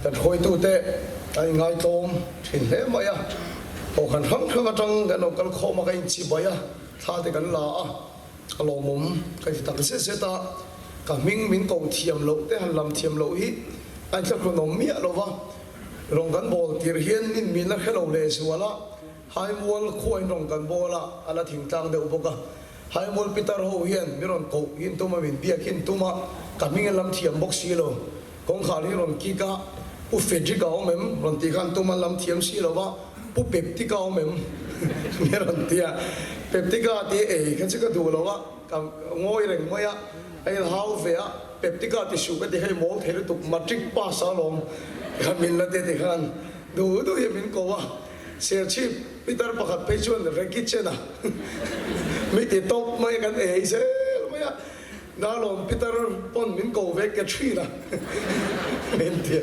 Kan hruaitute an inngaitlawm thin hle mai a, kohhran hrang hrang atang kan lo kal khawm a, ka inchibai a, thla te kan la a, a lawmawm ka ti tak zet zet a, ka hming min ko thiam loh te han lam thiam loh hi a inthlahrunawm miah lo va, rawng kan bawl tir hian min min la hre lo lehzual a, Haimual khuain rawng kan bawl a, a la thingtlang deuh bawk a, Haimual pitar ho hian min rawn koh hin tum a, min biak hin tum a, ka hming an lam thiam bawk si lo. Kawngkhar hi rawn kik a, Pu Frederick a awm em? rawn tih khan tum an lam thiam si lo va, Pu Peptika a awm em? mi rawn ti a, Peptika tih ei kha chu ka duh lo a, ka ngawi reng mai a, a inhau ve a, Peptika ti suh ka ti hei mawl thei lutuk, matric pass a lawm ka min la te ti khan duh duh hi min ko a, Serchhip pitar pakhat phei chuan Reggie Chen a mi ti tawp mai a, kan ei zel mai a. Darlawm pitar pawn min ko ve ke thin a min ti a,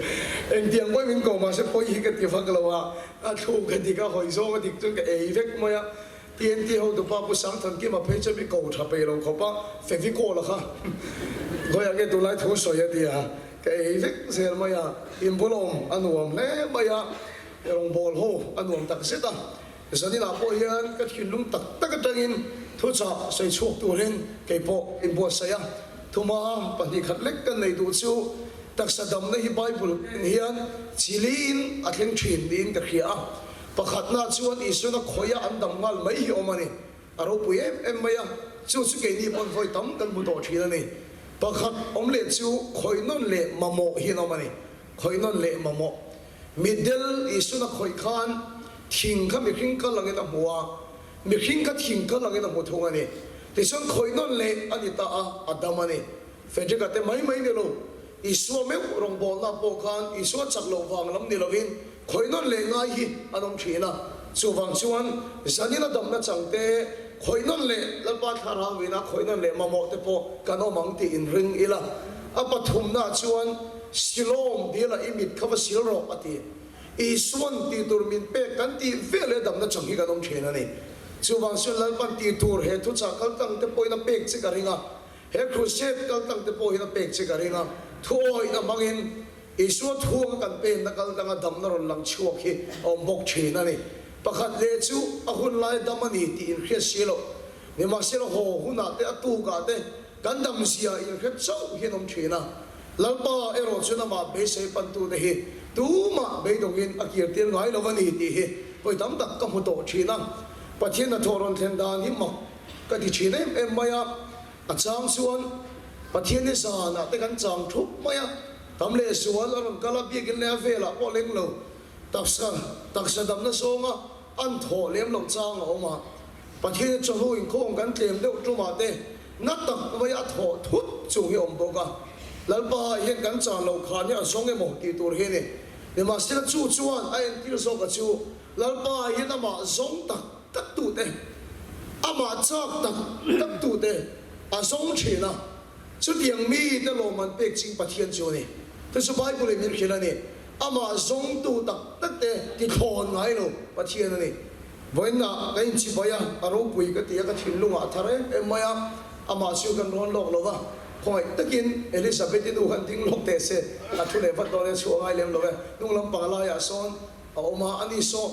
engtiang pawhin min ko mahse pawi hi ka ti vak lo a, a thluk a dik a, hawi zawng a dik chuan ka ei vek mai a, TNT hotupa Pu Sangthankima phei chuan mi ko tha peih lo khawp a, Fevicol a kha khawiah nge tunlai thu sawi a ti a, ka ei vek zel mai a, inbulawm a nuam hle mai a, rawngbawl ho a nuam tak zet a. Zaninah pawh hian ka thinlung tak tak atangin thuchah sawi chhuak turin kei pawh inbuatsaih a. Thuma pahnihkhat lek kan nei duh chu taksa damna hi Bible en hian chiliin a thleng thin niin ka hria a. Pakhatna chuan Isuana khawia an dam nghal mai hi awm a ni. A ropui em em mai a, chu chu keini pawn vawi tam kan hmu tawh thin a ni. Pakhat awm leh chu khawihnawn leh mamawh hi an awm a ni. Khawihnawn leh mamawh. Mitdel Isuan a khawih khan thing kha mihring kal angin a hmu a, mihring kha thing kal angin a hmu thung a ni. Tichuan khawih nawn leh a ni ta a, a dam a ni. Frederick-a te mai mai ni lo, Isua meuh rawngbawlna pawh khan Isua chak loh vang lam ni lovin khawih nawn leh ngai hi an awm thin a. Chuvang chuan zanin a damna chang te, khawih nawn leh Lalpa thlarau ina khawih nawn leh mamawh te pawh kan awm ang tih inring ila. A pathumnaah chuan Silawm biala i mit kha va sil rawh a ti. Isuan tih tur min pek kan tih ve leh damna chang hi kan awm thin a ni. Chuvang chuan Lalpan tih tur he thuchah kal tang te pawhin a pek che ka ring a, he crusade kal tang te pawhin a pek che ka ring a, thuawihna hmangin Isua thu anga kan penna kal tanga damna rawn lang chhuak hi a awm bawk thin a ni. Pakhat leh chu a hun lai dam a ni tih inhriat si loh. Nimahsela haw hunah te a tukah te Kan damzia inhre chauh hian awm thin a, Lalpa erawh chuan amah beisei pantute hi tumah beidawngin a kirtir ngai lo a ni tih hi vawi tam tak ka hmu tawh thin a. Pathian hnathawh rawn thlen dan hi mak ka ti thin em em mai a, a chang chuan Pathian hi zanah te kan chang thup mai a, tam leh zual a rawn kal a, biakin leh a velah pawh leng lo, taksa taksa damna zawnga an thawh lem loh chang a awm a. Pathian chawhnu inkhawm kan tlem deuh tumah te na tak mai a thawh thut chung hi a awm bawk a. Lalpa hian kan chan loh khan hi a zawng emaw tih tur hi a ni. Nimahsela chu chuan a entir zawk a chu Lalpa hian amah zawng tak tak tute, amah chak tak tak tute a zawng thin a. Chutiang mite lawmman pek ching Pathian chu a ni. Chu chu Bible in min hrilh a ni. Amah zawngtu tak tak te tithlawn ngai lo Pathian a ni. Vawiinah ka inchibai a, a ropui ka ti a, ka thinlungah a thar em em mai a, amah chu kan rawn lawk lo va, khawngaih takin Elizabeth-i nu han ding lawk teh se, a thu leh vat dawn e, chhuah ngai lem lo e, hnung lampang laiah sawn a awm a, ani saw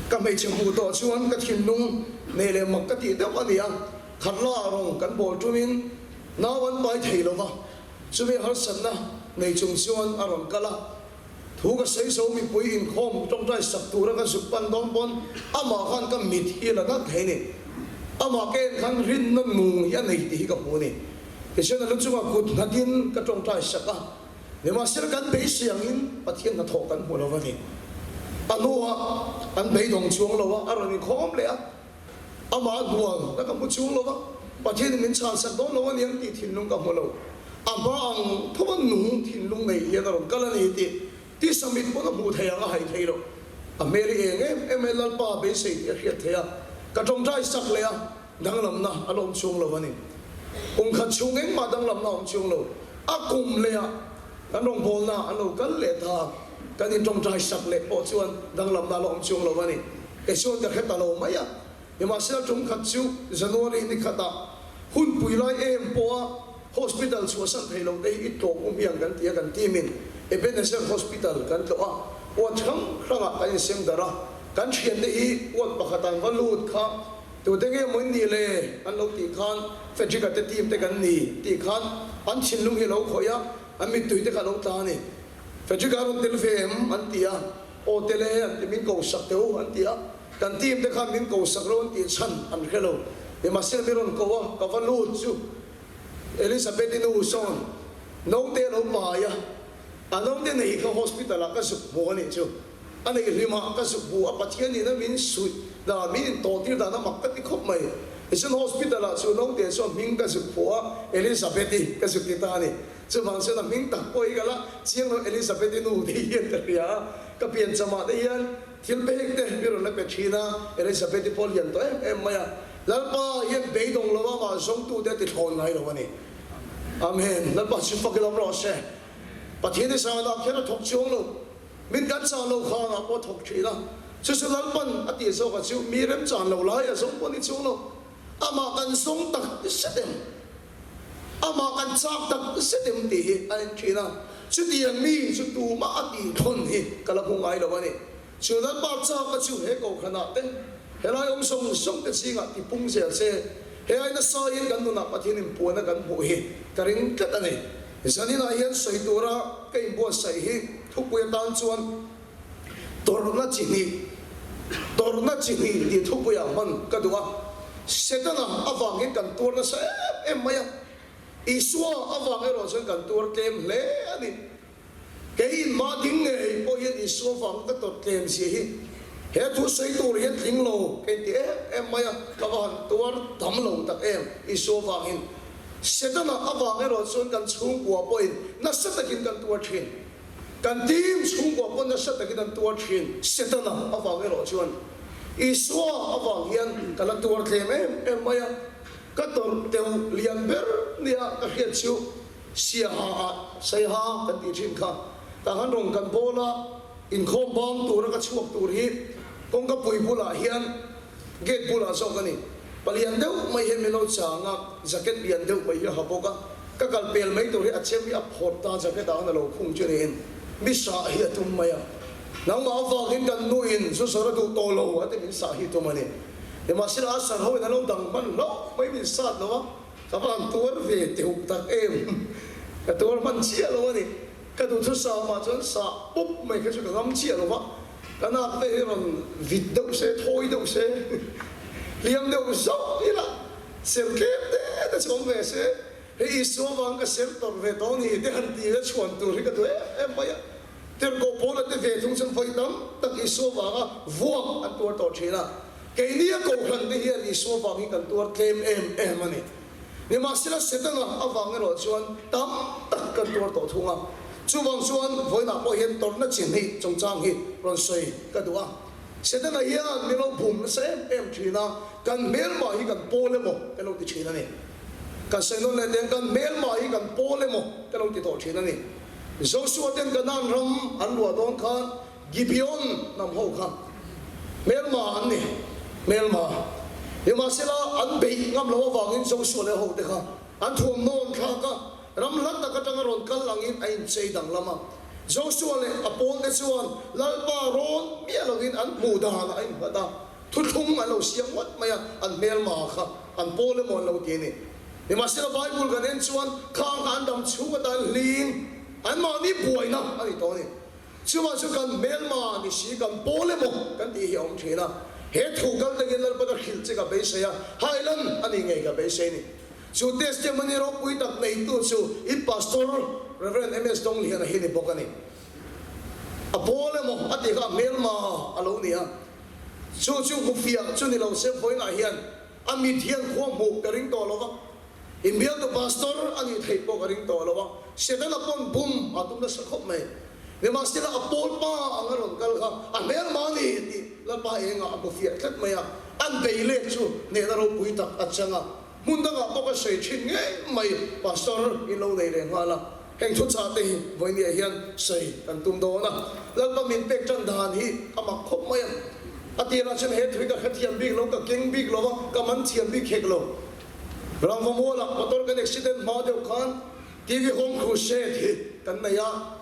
ka hmeichhe hmuh tawh chuan ka thinlung nei leh mak ka tih deuh a ni a, khatla rawng kan bawl tumin nau an pai thei lo va, chumi harsatna nei chung chuan a rawn kal a. Thu ka sawi zo mipui inkhawm tawngtai sak tura ka zuk pan dawn pawn amah khan ka mit hi la nalh thei a ni. Amah ka en khan rinna nung hi a nei tih hi ka hmu a ni. Tichuan a lu chungah kut nghatin ka tawngtai sak a, nimahsela kan beisei angin Pathian hnathawh kan hmu lo a ni. A hnuah an beidawng chuang lo a, a rawn inkhawm leh a. Amah hnual na ka hmu chung lo va, Pathianin min chhan sak dawn lo a ni ang tih thinlung ka hmu lo. A hma ang tho a nung thinlung nei hian a rawn kal a ni tih tisa mit pawn a hmuh thei ang a hai thei lo. A hmel hi eng em em e Lalpa beisei tih a hriat thei a, ka tawngtai sak leh a, danglamna a la awm chung lo a ni. Kum khat chhung engmah danglamna a awm chung lo. A kum leh ah kan rawngbawlna an lo kal leh ta, kan intawngtai sak leh pawh chuan danglamna a la awm chung lo a ni. Kei chuan ka hre ta lo mai a, nimahsela tum khat chu January ni khatah hunpui lai em pawha hospital chhuahsan thei lo te hi i tlawm um hian kan ti a kan team in. Ebenezer Hospital kan tlawh a, ward hrang hrangah kan insem darh a, kan thiante hi ward pakhat an va lut kha tute nge maw in nih le an lo tih khan Frederick-a te team te kan ni tih khan an thinlung hi a lo khawih a, an mittui te kha a lo tla a ni. Frederick-a rawn tel ve em? an ti a, Aw tel e an ti, min ko sak teh u an ti a, kan team te khan min ko sak lo an tih chhan an hre lo. Nimahsela mi rawn ko a, ka va lut chu Elizabeth-i nu sawn naute a lo pai a, a naute nei kha hospital ah ka zuk hmu a nih chu. A neih hlim ah ka zuk hmu a, Pathian in a min suih dan, min intawh tir dan a mak ka ti khawp mai. Tichuan hospital ah chu naute chu a hming ka zuk hmu a, Elizabeth-i ka zuk ti ta a ni. Chuvang chuan a hming tak pawh hi ka la chiang lo, Elizabeth-i nu te hian ka hria a, ka piancham ah te hian thil pek te mi rawn la pe thin a, Elizabeth-i pawh lian tawh em em mai a. Lalpa hian beidawng lo a mah zawngtute a ti thlawn ngai lo a ni. Amen. Lalpa chu fak i lawm rawh se. Pathian i sanah khian a thawk chuang lo. Min kan chan lo khanah pawh a thawk thin a. Chu chu Lalpan a tih zawkah chu mi remchan lo lai a zawng pawh a ni chuang lo. Amah kan zawng tak zet em? Amah kan chak tak zet em tih hi a en thin a. Chutiang mi chu tumah a tih thawn hi ka la hmu ngai lo a ni. Chu Lalpa chaka chu he kohhranah te, helai awm zawng zawng te zingah ti pung zel se, he ai nasa in kan nunah Pathian inpuana kan hmuh hi ka ring tlat a ni. Zaninah hian sawi tura ka inbuatsaih hi thupui atan chuan tawrhna chi hnih, tawrhna chi hnih tih thupuiah hman ka duh a. Setana avangin kan tuar nasa em em mai a, Isua avang erawh chuan kan tuar tlem hle a ni. Kei in mah ding ngei pawh hian Isua vang ka tawt tlem zia hi he thu sawi tur hian tling lo ka inti em em mai a, ka va han tuar tam lo tak em Isua vangin. Setana avang erawh chuan kan chhungkua pawhin nasa takin kan tuar thin. Kan team chhungkua pawh nasa takin an tuar thin. Setana avang erawh chuan Isua avang hian ka la tuar tlem em em mai a, ka tawrh deuh lian ber nia ka hriat chu Siaha ah Saiha kan tih thin kha tah khan rawn kan bawl a, inkhawm bang tura ka chhuak tur hi kawngka pui bulah hian gate bulah zawk a ni. Palian deuh mai hian min lo chang a, jacket lian deuh mai hi a ha bawk a, ka kal pel mai tur hi a chem hi a phawt ta jacket ah khan a lo khung chu niin mi sah hi a tum mai a. Nangmah avangin kan nuin zu zawr a duh tawh lo a ti min sah hi tum a ni. Nimahsela a sar ho in a lo dang hman hlauh mai min sat lo a. Ka va han tuar ve teuh tak em? Ka tuar hman chiah lo a ni. Ka duhthusam ah chuan sah pup mai kha chu ka ngam chiah lo va, ka nak te hi rawn vit deuh se, thawi deuh se, hliam deuh zauh ila, ser tlem te te chu awm ve se, hei Isua vang ka ser tawrh ve tawh ni te han ti ve chhuan tur hi ka duh em em mai a. Tirhkoh Paula te ve thung chuan vawi tam tak Isua vanga vuak an tuar tawh thin a. Keini a kohhran te hian Isua vang hi kan tuar tlem em em a ni. Nimahsela Setana avang erawh chuan tam tak kan tuar tawh thung a. Chuvang chuan vawiinah pawh hian tawrhna chi hnih chungchang hi rawn sawi ka duh a. Setana hian min lo bum nasa em em thin a, kan hmelmah hi kan pawl emaw kan lo ti thin a ni. Kan sawi nawn leh teng, kan hmelmah hi kan pawl emaw kan lo ti tawh thin a ni. Joshua ten Kanaan ram an luah dawn khan Gibeon hnam ho kha hmelma an ni, hmelma. Nimahsela an beih ngam lo avangin Joshua leh hote kha an thuamhnawn thlak a, ram hla tak atanga rawn kal angin a inchei danglam a. Joshua leh a pawlte chuan Lalpa rawn miah lovin an hmuh danah a innghat a, thuthlung an lo siam ngawt mai a, an hmelma kha an pawl emaw an lo ti a ni. Nimahsela Bible kan en chuan khang kha an dam chhung atan hling anmahni buaina a ni tawh a ni. Chuvang chu kan hmelma ni si kan pawl emaw kan tih hi a awm thin a. He thu kal takin Lalpan a hrilh che ka beisei a, hailan a nih ngei ka beisei a ni. Chu testimony ropui tak neitu chu in Pastor Rev. MS Dongliana hi ni bawk a ni. A pawl emaw a tih kha a hmelma a lo ni a. Chu chu hmufiah chu ni lo se vawiinah hian A mit hian khua hmuh ka ring tawh lo va, inbialtu pastor a nih theih pawh ka ring tawh lo va, Setana pawn bum a tum nasa khawp mai. Nimahsela a pawl pa ang a rawn kal kha a hmelma a ni tih Lalpa engah a hmu fiah tlat mai a, an bei lek chu hnehna ropui tak a chang a, hmun dangah pawh ka sawi thin ngei mai, pastor in lo nei leh nghal a, heng thuchah te hi vawinia hian sawi kan tum dawn a, Lalpa min pek tan dan hi a mak khawp mai a. A tirah chuan he thui ka hrethiam bik lo, ka keng bik lo a, ka man thiam bik hek lo. Rangva mualah motor kan accident hma deuh khan TV Home Crusade hi kan nei a.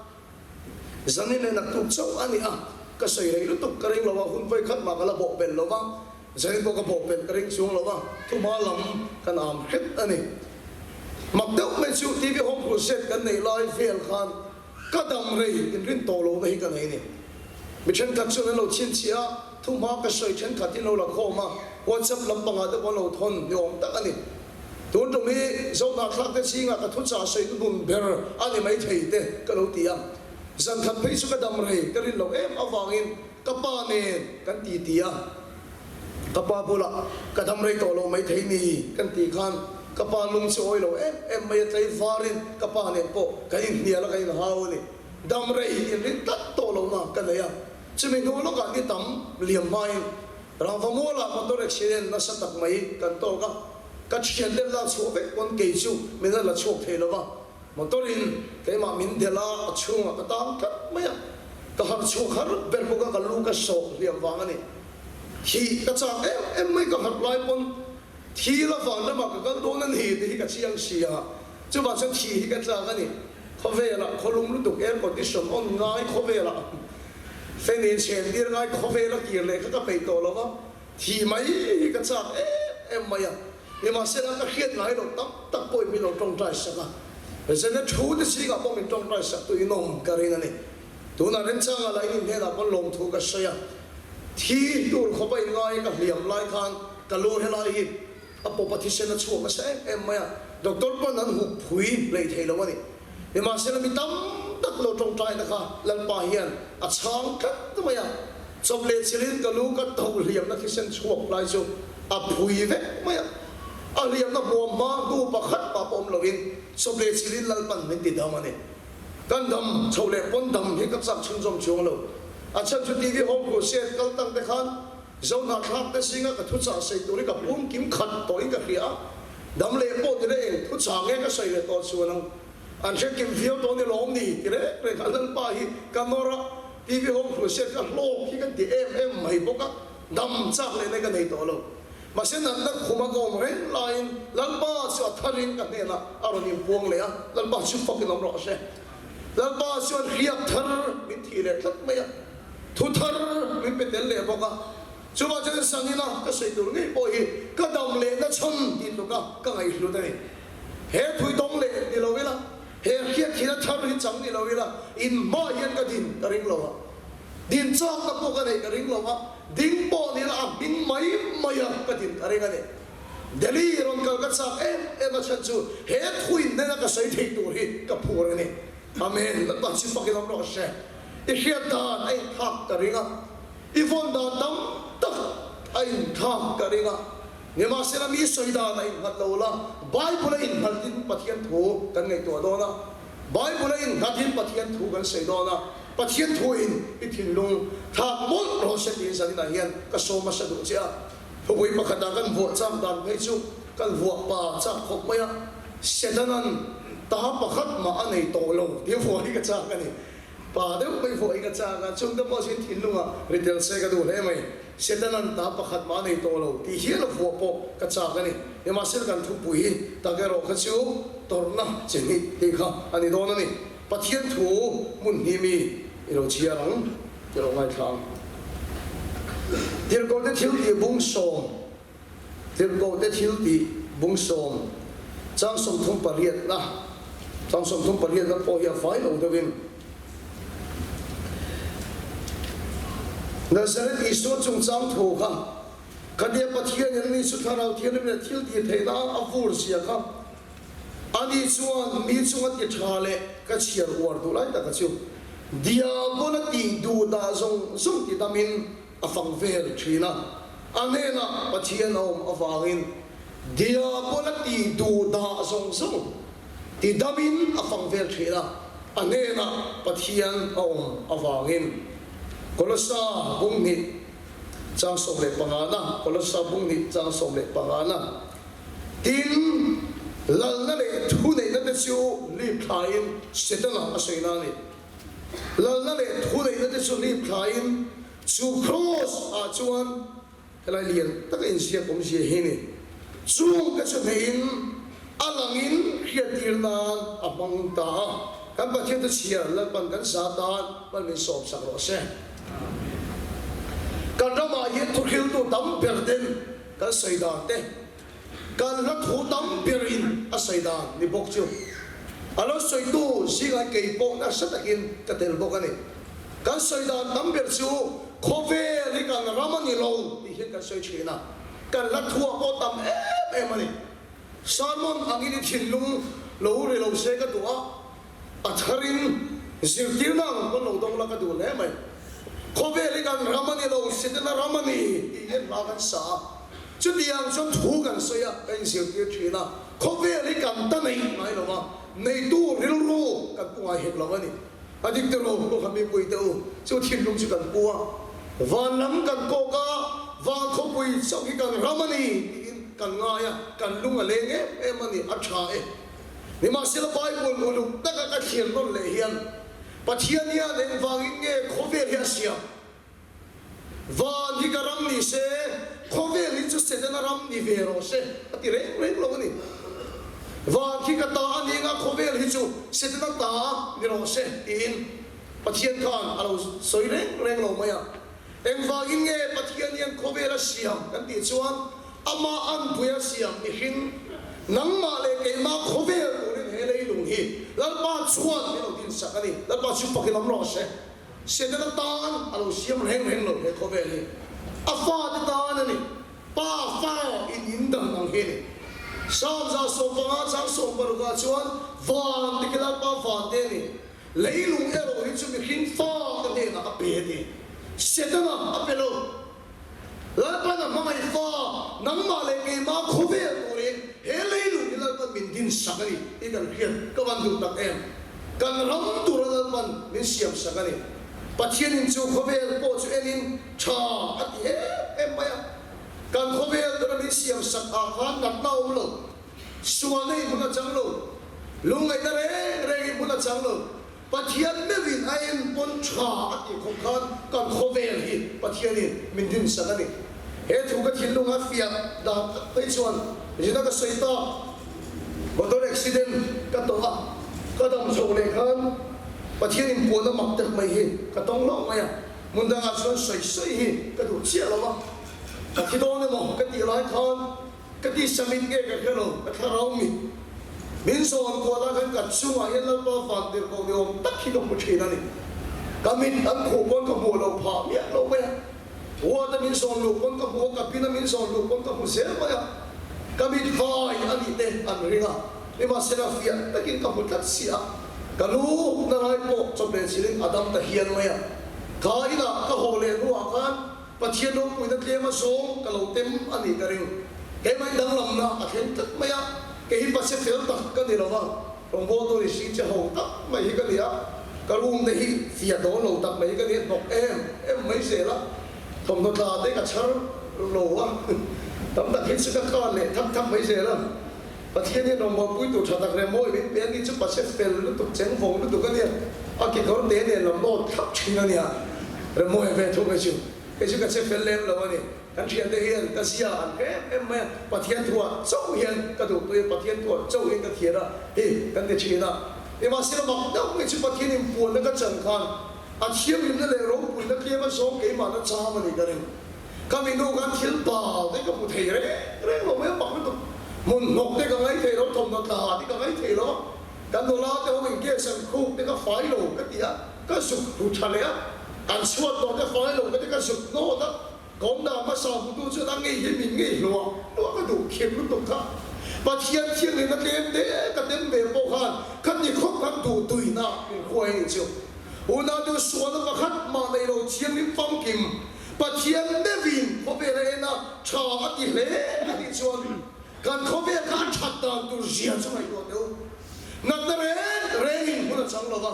Zanin leh naktuk chauh a ni a, ka sawi rei lutuk ka ring lo a, hun vawikhat mah ka la bawh belh lo va, zanin pawh ka bawh belh ka ring chuang lo va, thuhma lam kan am hret a ni. Mak deuh mai chu TV Home Crusade kan neih lai vel khan ka dam rei inrin tawh lohna hi ka nei a ni. Mi thenkhat chuan an lo chhinchhiah a, thuhma ka sawi thenkhat hi an lo la khawm a, WhatsApp lampangah te pawh an lo thawn ni awm tak a ni. Tun tum hi Zohnahthlak te zingah ka thuchah sawi hnuhnun ber a ni mai thei te ka lo ti a. Zan khat phei chu ka dam rei ka rin loh em avangin ka pa nen kan ti ti a. Ka pa bulah ka dam rei tawh lo mai thei ni kan tih khan ka pa lung chu awi lo em em mai a tlei varin ka pa nen pawh kan inhnial a kan inhau a ni. Dam rei inrin tlat tawh lohna ka nei a. Chumi hnu lawkah ni tam liam hmain Rangva mualah motor accident nasa tak mai kan tawk a, ka thian te lak chhuah vek pawn kei chu min la la chhuak thei lova, motor in keimah min delh a, a chhungah ka tang tlat mai a, ka harh chhuak har ber bawk a, ka lu ka sawh hliam vang a ni. Thih ka chak em em mai ka harh lai pawn thi la van ramah ka kal dawn a ni tih hi ka chiang si a, chuvang chuan thih hi ka chak a ni. Khawvelah khawlum lutuk air condition on ngai khawvelah Fan in chhen tir ngai khawvel a kir leh kha ka peih tawh lo va, thih mai hi ka chak em em mai a. Nimahsela ka hriat ngai loh tam tak pawhin min lo tawngtai sak a, Zena thu te zingah pawh min tawngtai sak tu inawm ka ring a ni. Tunah remchangah lah in inhnenah pawn lawmthu ka sawi a, thi tur khawpa inngai ka hliam lai khan ka lu helai hi A pawpa thisen a chhuak nasa em em mai a, doctor pawn an huk phui hlei thei lo a ni. Nimahsela mi tam tak lo tawngtaina kha Lalpa hian a chhang tlat mai a, chawp leh chilhin ka lu ka tho hliamna thisen chhuak lai chu a phui vek mai a, a hliamna hmuam hma hnu pakhat mah pawh awm loin chawp leh chilhin Lalpan min ti dam a ni. Kan dam chho leh pawn dam hi ka chak chhunzawm chuang lo. A chhan chu TV Home Crusade kal tang te khan Zohnahthlak te zinga ka thuchah sawi tur hi ka pum kim khat tawhin ka hria a, dam leh pawh ti leh eng thuchah nge ka sawi leh tawh chuan ang an hre kim viau tawh ni lawm ni ti reng reng a Lalpa hi ka nawr a, TV Home Crusade ka hlawk hi ka ti em em mai bawk a, dam chak leh na ka nei tawh lo. Mahse natna khuma ka awm reng laiin Lalpa chu a tharin ka hnenah a rawn inpuang leh a, Lalpa chu fakin awm rawh se. Lalpa chuan hriak thar min thih leh tlat mai a, thu thar min pe tel leh bawk a. Chuvah chuan Sanina ka sawi tur ngei pawh hi ka dam lehna chhan tih tluka ka ngaihhlut a ni. He thuidawng leh ni lo ila, he hriak thihna thar hi chang ni lo ila, inhmah hian ka din ka ring lo a, din chakna pawh ka neih ka ring lo a, ding pawh ni ila a hming mai mai a ka din ka ring a ni. Delhi rawn kal ka chak em em a chhan chu he thuin nena ka sawi thei tur hi ka phur a ni. Amen. Lalpa chu fakin awm rawh se. I hriat dan a inthlak ka ring a, i vawn dan tam tak a inthlak ka ring a. Nimahsela mi sawi dan a innghat lo la, Bible a innghatin Pathian thu kan ngaihtuah dawn a, Bible a innghatin Pathian thu kan sawi dawn a, Pathian thuin i thinlung thlak mawlh rawh se tiin zaninah hian ka sawm hmasa duh che a. Thupui pakhatah kan vuah chak dan phei chu kan vuah pa chak khawp mai a, Setana'n ta pakhat mah a nei tawh lo tih vuah hi ka chak a ni. Pa deuh mai vuah hi ka chak a, chungte pawh chuan thinlungah ri tel se ka duh hle mai. Setana'n ta pakhat mah a nei tawh lo tih hial a vuah pawh ka chak a ni. Nimahsela kan thupui hi tak erawh kha chu tawrhna chi hnih tih kha a ni dawn a ni. Pathian thu hmun hnih mi i lo chhiar ang tih lo ngaithla ang. Tirhkohte thiltih bung sawm Tirhkohte thiltih bung sawm chang 38na chang 38na pawh hi a fai lo deuhin Nazareth Isua chungchang thu kha khatia Pathianin ani chu Thlarau Thianghlim leh thiltih theihna a vur zia kha Ani chuan mi chunga ti tha leh ka chhiar uar duh lai taka chu Diabol-a tih duh dah zawng zawng ti damin a fang vel thin a. A hnenah Pathian a awm avangin Diabol-a tih duh dah zawng zawng ti damin a fang vel thin a. A hnenah Pathian a awm avangin Kolosa bung hnih chang 15 na Kolosa bung hnih chang 15 na. Tin, lalna leh thuneihna te chu lip thlain Setana a sawi na a ni. Lalna leh thuneihna te chu lip thlain chu kraws ah chuan helai lian taka inziak awmzia hi ni. Chung te chu hneihin a langin hriattir nan a hmang ta a. Kan Pathian te chhiar Lalpan kan sa tan mal min sawm sak rawh se. Kan ramah hian thuhriltu tam ber ten kan sawi dan te, kan hla thu tam ber in a sawi dan ni bawk chu a lo sawitu zingah kei pawh nasa takin ka tel bawk a ni. Kan sawi dan tam ber chu khawvel hi kan ram a ni lo tih hian kan sawi thin a, kan hla thuah pawh tam em em a ni. Sermon angin i thinlung lo ri lo se ka duh a, a tharin zirtirna ang pawn lo dawng la ka duh hle mai. Khawvel hi kan ram a ni lo, Setana ram a ni tih hian hla kan sa a, chutiang chuan thu kan sawi a, kan inzirtir thin a, khawvel hi kan ta nei ngai lo va, neitu rilru kan pu ngai hek lo a ni. A dik te ro pawh kha mipui te u, chu thinlung chu kan pu a, van lam kan kawk a, van khawpui chauh hi kan ram a ni tiin kan ngai a, kan lung a leng em em a ni, a tha e. Nimahsela Bible uluk taka ka thlir nawn leh hian Pathian hian engvangin nge khawvel hi a siam? Van hi ka ram ni se, khawvel hi chu Setana ram ni ve rawh se a ti reng reng lo a ni. Van khi ka ta a ni anga khawvel hi chu Setana ta ni rawh se tiin Pathian khan a lo sawi reng reng lo mai a. Engvangin nge Pathian hian khawvel a siam kan tih chuan amah anpui a siam mihring, nangmah leh keimah khawvel turin he leilung hi Lalpa chuan min lo dinsak a ni. Lalpa chu fakin awm rawh se. Setana tan a lo siam reng reng lo he khawvel hi. A fate tan a ni. Pa fa in in dang ang hi a ni. Psalm 115 chang 16 ah chuan van te khi Lalpa van te a ni. Leilung erawh hi chu mihring fa te hnenah a pe a ti. Setana a pe lo. Lalpan a hmangaih fa nangmah leh keimah khawvel turin he leilung hi Lalpan min din sak a ni tih kan hriat ka van duh tak em. Kan ram tura Lalpan min siam sak a ni. Pathianin chu khawvel pawh chu enin tha a ti em em mai a. Kan khawvel tura min siam sak ah khan natna a awm lo, sualna in hmun a chang lo, lungngaihna reng reng in hmun a chang lo. Pathian meuhin a enpawn tha a tih khawp khan kan khawvel hi Pathianin min dinsak a ni. He thu ka thinlung a fiah dan tak phei chuan zina ka sawi tak. Motor accident ka tawh a, ka dam chho leh khan Pathianin puan a mak tak mai hi ka tawng hlauh mai a, hmun dangah chuan sawi sawi hi ka duh chiah lo a, ka thi dawn emaw ka tih lai khan Ka ti samit nge ka hre lo, ka thlarau mit. Min zawn kual ah khan ka chungah hian Lalpa vantirhkoh ni awm tak hi ka hmu thin a ni. Ka mit an khuh pawn ka hmuh loh phah miah lo mai a. Huat a min zawn luh pawn ka hmu a, ka pin a min zawn luh pawn ka hmu zel mai a. Ka mit vai a nih te an ring a, nimahsela fiah takin ka hmu tlat si a. Ka lu na lai pawh chawp leh chilhin a dam ta hian mai a. Kha inah ka haw leh hnuah khan Pathian ropuina tlem a zawng ka lo tem a nih ka ring. Keimah danglamna a thleng tlat mai a, kei hi pase fel tak ka ni lo va, rawngbawltu ni si che ho tak mai hi ka ni a, ka room te hi fiah dawn lo tak mai hi ka ni a, hnawk em em mai zel a, thawmhnaw tla te ka chhar lo a, tam tak hi chu ka kal leh thak thak mai zel a. Pathian hian rawngbawlpui tur tha tak rem mawi min pe a ni chu pase fel lutuk cheng vawng lutuk a nia, a kekawr te nen lam nawt thlap thin a nia, rem mawi ve thung kei chu, kei chu ka che fel lem lo a ni, kan thiante hian ka zia an hre em em mai a, Pathian thuah chauh hian ka duhtui a, Pathian thuah chauh hian ka thian a hi kan ti thin a, nimahsela mak deuh mai chu Pathian inpuanna ka chan khan a thianghlimna leh ropuina tlem a zawng keimahna cham a ni ka ring. Ka minu khan thil bal te ka hmu thei reng reng lo mai a, mak lutuk. Hmun hnawk te ka ngai thei lo, thawmhnaw tla te ka ngai thei lo a, kan nula te ho in gas an khuk te ka fai lo ka ti a, ka zuk hmu tha leh a, an chhuat tawh te fai lo ka ti ka zuk nawt a, ka awm dan hmasa hmutu chuan a ngei hi min ngei hluah hluah ka duh khim lutuk kha. Pathian thianghlimna tlem te ka tem ve pawh khan ka ti khawp khan duh tuina min hruai a nih chu. Unau sualna pakhat mah nei lo thianghlim famkim Pathian meuhin khawvel a en a, tha a ti hle a tih chuan kan khawvel kha a that dan tur zia chu ngaihtuah teh u. Natna reng rengin hmun a chang lo va,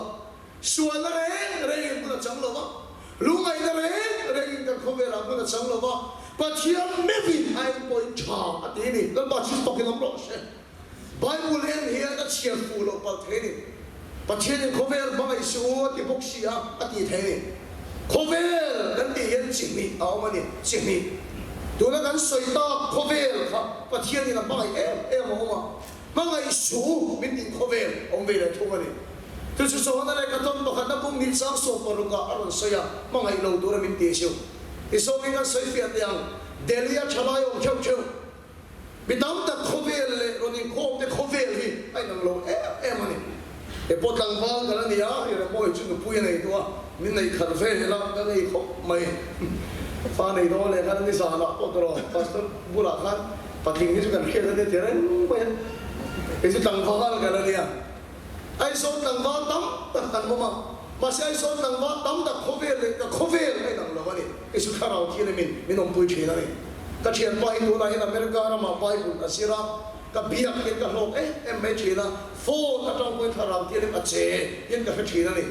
sualna reng rengin hmun a chang lo va, lungngaihna reng rengin kan khawvelah hmun a chang lo va, Pathian meuhin a en pawhin tha a ti a ni. Lalpa chu fakin awm rawh se. Bible en hian a chhiar fuh loh palh thei a ni. Pathianin khawvel hmangaih suh u a ti bawk si a, a ti thei a ni. Khawvel kan tih hian chi hnih a awm a ni, chi hnih. Tuna kan sawi tak khawvel kha Pathianin a hmangaih em em a awm a, hmangaih suh u min tih khawvel awm ve leh thung a ni. Chu chu Johana lehkha tawn pakhatna bung nih chang 16 ah a rawn sawi a, hmangaih lo tura min ti chu. I zawngin kan sawi fiah teh ang, Delhi a thalai awm theuh theuh. Mi tam tak khawvel leh rawn inkhawm te khawvel hi a inang lo em em a ni. He pawh tlangval kan a ni a, hei Ramawi chu nupui a nei duh a, min neih khalh ve ila ka ngei khawp mai. Fa nei dawn leh khan nizanah pawh tawh lo, Pastor bulah khan patling hi chu kan hriat a nia ti reng mai a, kei chu tlangval kan a nia. Aizawl tlangval tam tak kan awm a, mahse Aizawl tlangval tam tak khawvel leh ka khawvel a inang lo a ni. Kei chu thlarau thil emin min awmpui thin a ni. Ka thianpa hi tunah hian America ramah Bible a zir a, ka biak hian ka hlawk em em mai thin a, phone atang pawhin thlarau thil em a che hian ka hre thin a ni.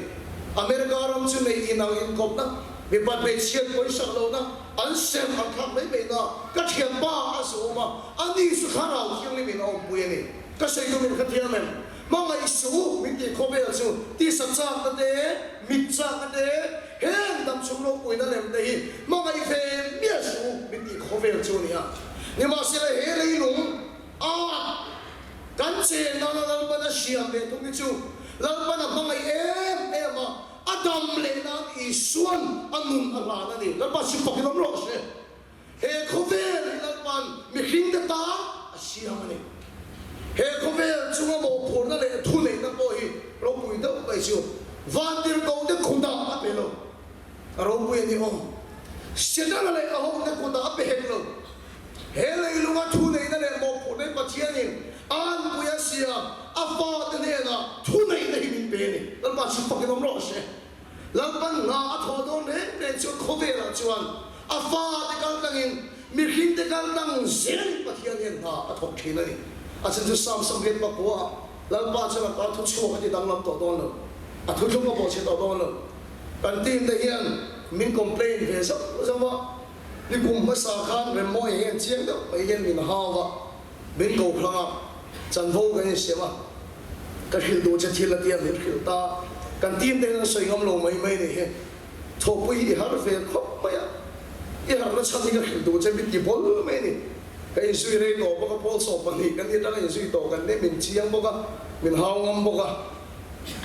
America ram chu nei inang inkawpna, mipat hmeichhiat pawisak lohna, an sem an thlak mai mai na, ka thianpa a zawm a, ani chu thlarau thianghlim in a awmpui a ni. Ka sawi duh min hrethiam em? Hmangaih suh min tih khawvel chu tisa chakna te, mit chakna te, heng dam chhung ropuina lem te hi hmangaih ve miah suh min tih khawvel chu a ni a. Nimahsela he leilung a kan chen nana Lalpan a siam ve thung hi chu Lalpan a hmangaih em em a, a dam leh nan Isuan a nun a hlan a ni. Lalpa chu fakin awm rawh se. He khawvel hi Lalpan mihringte tan a siam a ni. He khawvel chunga mawhphurhna leh thuneihna pawh hi ropui deuh mai chu vantirhkohte khutah a pe lo. A ropui a ni aw. Setana leh a hote khutah a pe hek lo. He leilunga thuneihna leh mawhphurhna hi Pathianin a anpui a siam, a fate hnenah thuneihna hi min pe a ni. Lalpa chu fakin awm rawh se. Lalpan hna a thawh dawn reng reng chuan khawvelah chuan a fate kal tlangin mihringte kal tlang zelin Pathian hian hna a thawk thin a ni. A chhan chu Psalm 89 ah Lalpa chuan a kal thu chhuak a ti danglam tawh dawn lo, a thuthlung a bawhchhe tawh dawn lo. Kan team te hian min complain ve zauh zauh a, ni kum hmasa khan Remmawia hian chiang deuh mai hian min hau a, min ko hlang a, chanvo kan insiam a. Ka hrilh duh che thil a tia min hrilh ta. Kan team te hian an sawi ngam lo mai mai nih hi. Thawhpui hi i har ve khawp mai a, i harna chhan hi ka hrilh duh che min ti bawl mai a ni. Ka inzui rei tawh bawk a, pawl 12 kan ni atanga inzui tawh kan nia, min chiang bawk a, min hau ngam bawk a.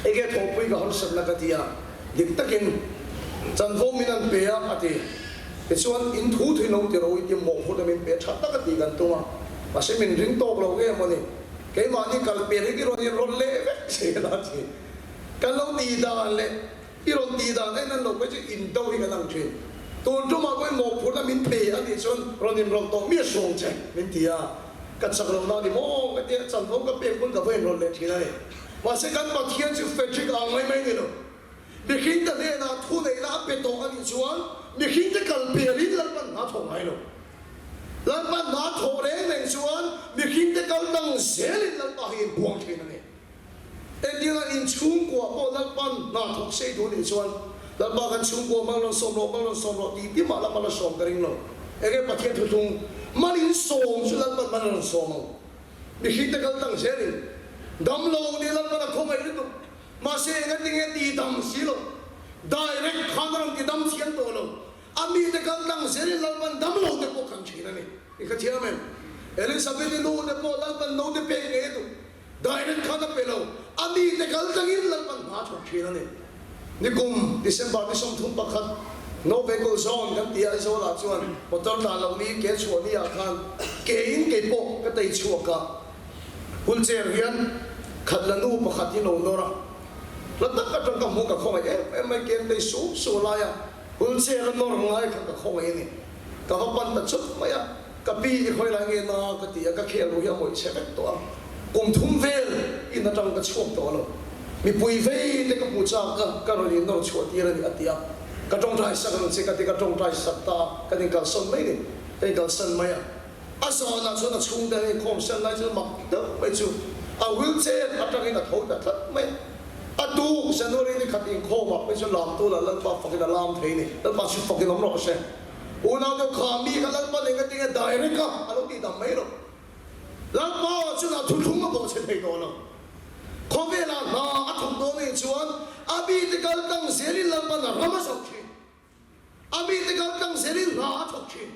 Enge thawhpui ka harsatna ka ti a, dik takin chanvo min an pe a a ti. Tichuan in thu thui lo ti ro i ti mawhphurhna min pe tha tak a tih kan tum a, mahse min ring tawk lo nge maw ni. Keimahni kal pel hi i rawn inrawn leh vek zel a ti. Kan lo tih dan leh i rawn tih dan en an lo phei chu indo hi kan ang thin. Tun tumah pawhin mawhphurhna min pe a nih chuan rawn inrawn tawh miah suang che min ti a. Ka chak lo na ni maw ka tia chanvo ka pek pawn ka va inrawn leh thin a ni. Mahse kan Pathian chu Frederick ang mai mai ni lo. Mihringte hnenah thuneihna a pe tawh a nih chuan mihringte kal pelin Lalpan hna thawh ngai lo. Lalpa hna thawh reng reng chuan mihringte kal dang zelin Lalpa hi inbuang thin a ni. Engtinah inchhungkua pawh Lalpa'n hna thawk sei duh nih chuan Lalpa kan chhungkua mal rawn sawm rawh, mal rawn sawm rawh tih ti mah la mal a sawm ka ring lo. Enge Pathian thuthlung mal in sawm chu Lalpa'n mal a rawn sawm ang. Mihringte kal dang zelin damlo nih Lalpa'n a khawngaih lutuk. Mahse engatinge ti dam si lo. Direct khan a rawn ti dam thiam tawh lo. A mite kal tlang zelin Lalpan damlo te pawh kan thin a ni. I kha thiam em? Elizabeth-i nu te pawh Lalpan no te pek ngei a duh. Direct khan a pe lo. A mite kal tlangin Lalpan hna thawk thin a ni. Nikum December ni 31 No Vehicle Zone kan ti a Aizawlah chuan motor tlan loh ni ke chhuah ni ah khan ke in kei pawh ka tei chhuak a. Wheelchair hian khat la nu pakhat hi lo nawr a. Hla tak atang ka hmu ka khawngaih em em mai ke an tei su su lai a. Wheelchair a nawr ngai kha ka khawngaih a ni. Ka va pan ta chut mai a, ka pi i khawi lai nge na ka ti a, ka khel ru hi a mawih chhe vek tawh a, kum thum vel in atang ka chhuak tawh lo. Mipui vei te ka hmu chak a, ka rawn in nawr chhuah tir a ni a ti a, ka tawngtai sak ang che ka ti, ka tawngtai sak ta a, kan inkalsawn mai ni, ka inkalsan mai a. A zawnah chuan a chhungte an inkhawm sen lai chuan mak deuh mai chu a wheelchair atangin a tho ta tlat mai a. A tuk January ni khat inkhawmah phei chuan lam tu lah Lalpa fakin a lam thei ni. Lalpa chu fakin awm rawh se. Unau deuh kha mi kha Lalpa nen ka tinge direct a a lo tih dam mai lo. Lalpa chuan a thuthlung a bawhchhe thei tawh lo. Khawvelah hna a thawk dawn anih chuan a mite kal tlang zelin Lalpa'n a ram a zawh thin. A mite kal tlang zelin hna a thawk thin.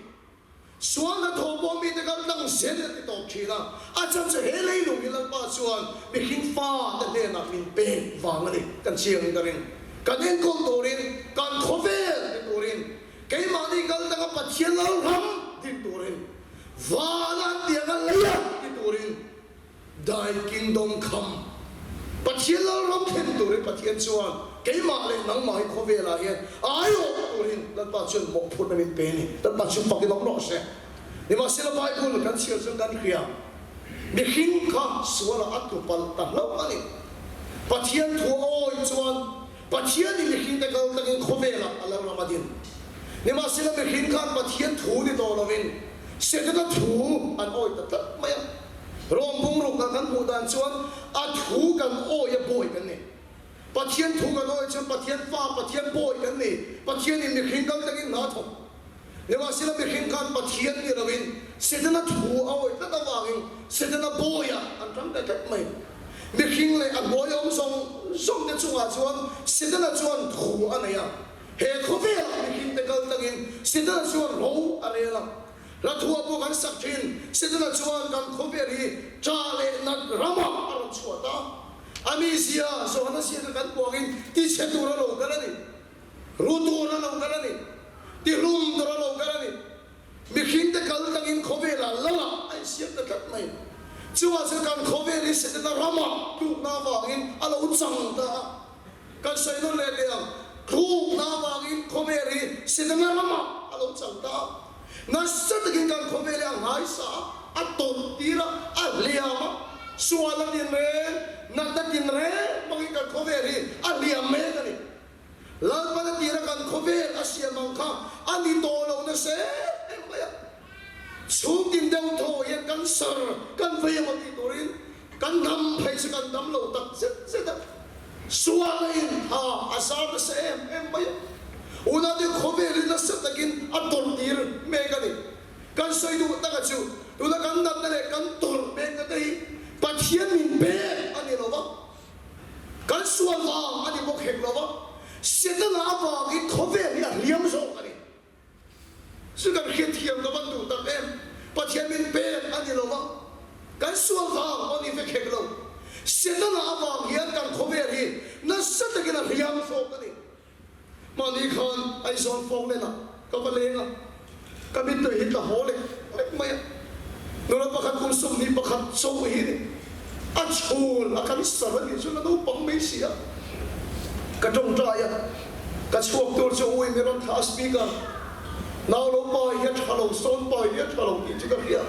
Sual hnathawh pawh mite kal tlang zel a ti tawp thin a, a chhan chu he leilung hi Lalpa chuan mihring fate hnenah min pek vang a ni. Kan chiang in ka ring. Kan enkawl turin, kan khawvel ni turin, keimahni kal tanga Pathian Lalram din turin, vana an tiang a leia ti turin, Thy kingdom come. Pathian Lalram thlen turin Pathian chuan keimah leh nangmah hi khawvelah hian aiawh turin Lalpa chuan mawhphurhna min pe a ni. Lalpa chu fakin awm rawh se. Nimahsela Bible kan chhiar chuan kan hria, mihring kha sualah a tlu palh ta hlauh a ni. Pathian thu a awih chuan Pathianin mihringte kal takin khawvelah a Lalram a din. Nimahsela mihring khan Pathian thu ni tawh lovin Setana thu an awih ta tlat mai a. Rom bungrukah kan hmuh dan chuan a thu kan awih a bawi kan ni. Pathian thu kan awih chuan Pathian fa, Pathian bawi kan ni. Pathianin mihring kal takin hna thawk. Nimahsela mihring khan Pathian ni loin Setana thu a awih tlat avangin Setana bawiah an tang ta tlat mai. Mihring leh a hnuai awm zawng zawng te chungah chuan Setana chuan thu a nei a. He khawvelah mihringte kal tangin Setana chuan ro a rel a. Hla thua pawh kan sak thin. Setana chuan kan khawvel hi tah leh nat ramah a rawn chhuah ta. A mizia Johana ziaka kan puangin tichhe tur a lo kal a ni. Ru tur a lo kal a ni. Tihlum tur a lo kal a ni. Mihringte kal tangin khawvelah lalah a insiam ta tlat mai. Chuvah chuan kan khawvel hi Setana ramah tlukna avangin a lo chang ta a. Kan sawi nawn leh teh ang, tlukna avangin khawvel hi Setana ramah a lo chang ta a. Nasa takin kan khawvel hi a nghaisa a, a tawrh tir a, a hliam a, sual a tin reng, natna tin reng hmangin kan khawvel hi a hliam mek a ni. Lalpan a tira kan khawvel a siam ang kha a ni tawh lo nasa em em mai a. Chhungtin deuh thaw hian kan sar kan vei emaw tih turin kan dam phei chu kan dam lo tak zet zet a. Sual a intha a zar nasa em em mai a. Unate khawvel hi nasa takin a tawrh tir mek a ni. Kan sawi duh taka chu tuna kan natna leh kan tawrh mekna te hi Pathian min pek a ni lo va. Kan sual vang a ni bawk hek lo va, Setana avangin khawvel hi a hliam zawk a ni. Chu kan hriatthiam ka van duh tak em? Pathian min pek a ni lo va, kan sual vang a ni vek hek lo. Setana avang hian kan khawvel hi nasa takin a hliam zawk a ni. Mahni khan Aizawl Falkland ah ka va leng a, ka mittui hi tla haw lek lek mai a. Nula pakhat kum 21 chauh hi ni a chhul a kan sar a nih chuan a naupang mai si a. Ka tawngtai a, ka chhuak tur chu ui mi rawn thlah a speaker nau lo pa hi a tha lo, sawn pa hi a tha lo tih chu ka hria.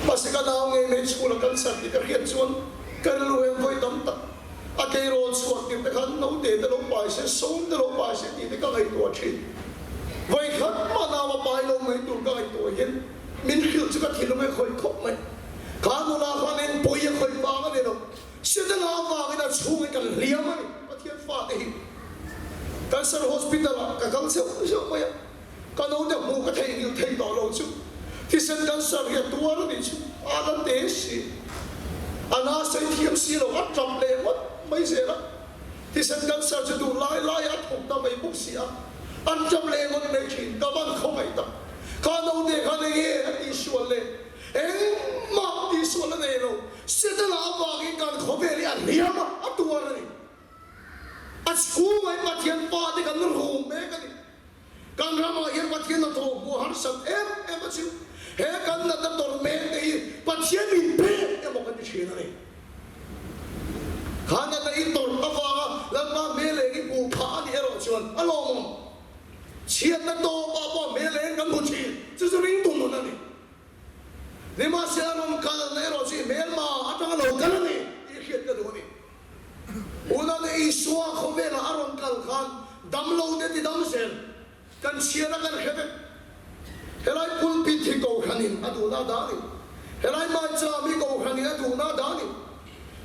Mahse ka nau ngei mai chhul a kan sar tih ka hriat chuan ka rilru hian vawi tam tak A tleirawl chhuah tirh te khan naute te lo pai se, sawm te lo pai se tih te ka ngaihtuah thin. Vawi khat mah nau a pai lo mai tur ka ngaihtuah hian min hrilh chu ka thinlung e khawih khawp mai. Kha nula khan engpui a khawih vang a ni lo. Setana avangin a chhungin kan hliam a ni. Pathian fate hi Cancer Hospital ah ka kal zeuh zeuh mai a. Ka naute hmuh ka theihnghilh thei tawh lo chu thisen cancer hi a tuar a nih chu a la te si. A na sei thiam si lo, a tap leh ngawt mai zel a. Thisen cancer chu duh lai lai a thawk ta mai bawk si a, an tap leh ngawt mai thin. Ka van khawngaih tak. Kha naute khan eng nge a tihsual le? Engmah tihsual a nei lo. Setana avangin kan khawvel hi a hliam a, a tuar a ni. A chhungah hi Pathian fate kan rum mek a ni. Kan ramah hian Pathian hnathawh hmuh harsat em em a chu. He kan natna tawrh mek te hi Pathian min pek emaw kan ti thin a ni. Kha natna i tawrh avanga Lalpa hmel eng i hmuh phah a nih erawh chuan a lawmawm. Chhiatna tawpah pawh hmel eng kan hmu thin. Chu chu ringtu nun a ni. Nimahsela rawn kalna erawh chu i hmelma atanga lo kal a ni tih hriat ka duh a ni. Unau Isua khawvelah a rawn kal khan damlo te ti dam zel kan chhiar a kan hre vek. Helai pulpit hi Kohhranin a duhna dah a ni. Helai maicham hi Kohhranin a duhna dah a ni.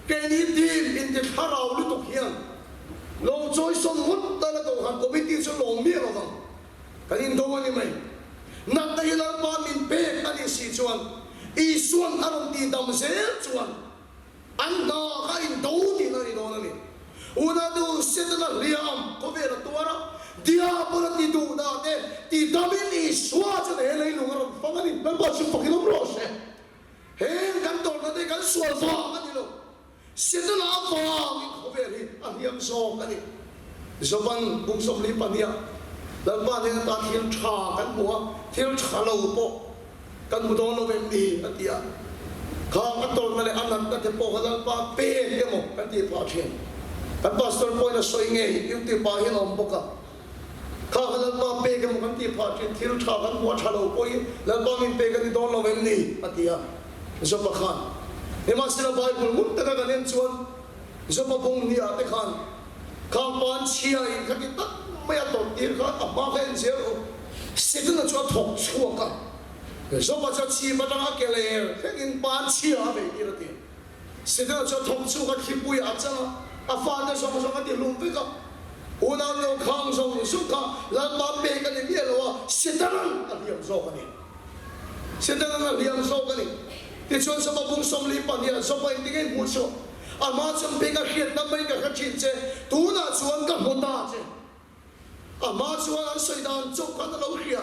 Keini team inti thlarau lutuk hian lo chawisawn ngawt tala Kohhran committee chu lawm miah lo vang. Kan indo a ni mai. Natna hi Lalpa min pek a nih si chuan Isuan a rawn ti dam zel chuan An hna kha in do tihna a ni dawn a ni. Unau Setana hliam khawvel a tuar a. Diabola ti duh dah te ti damin Isua chuan he leilung a rawn fang a ni. Lalpa chu fakin awm rawh se. Heng kan tawrhna te kan sual vang a ni lo. Setana avangin khawvel hi a hliam zawk a ni. Joban bung 42 Lalpa nen ata thil tha kan hmu a, thil tha lo pawh kan hmu dawn lo em ni a ti a. Khang a tawrhna leh a natna te pawh kha Lalpa pek emaw kan tih phah thin. Kan pastor pawhin a sawi ngei, YouTube ah hian a awm bawk a. Kha kha Lalpa pek emaw kan tih phah thin, thil tha kan hmu a tha lo pawhin Lalpa min pek a ni dawn lo em ni a ti a. Joba khan. Nimahsela Bible ngun taka kan en chuan Joba bung hniah te khan khang pan chhia in kha ti tak mai a tawrh tir khan a hma kha en zel rawh. Setana chu a thawk chhuak a, Joba chu a chhip atang a ke ler thlengin pan chhia a vei tir a ti. Setana chu a thawk chhuak a, thlipui ah a chang a, a fate zawng zawng a ti hlum vek a. Unau no khang zawng zawng kha Lalpa pek a ni miah lo a, Setana'n a hliam zawk a ni. Setana'n a hliam zawk a ni. Tichuan Joba bung 42 ah Joba in tinge hmuh chhuah? A hma chuan pek a hriatna mai ka hre thin che, tunah chuan ka hmu ta che. A hma chuan an sawi dan chauh khan a lo hria.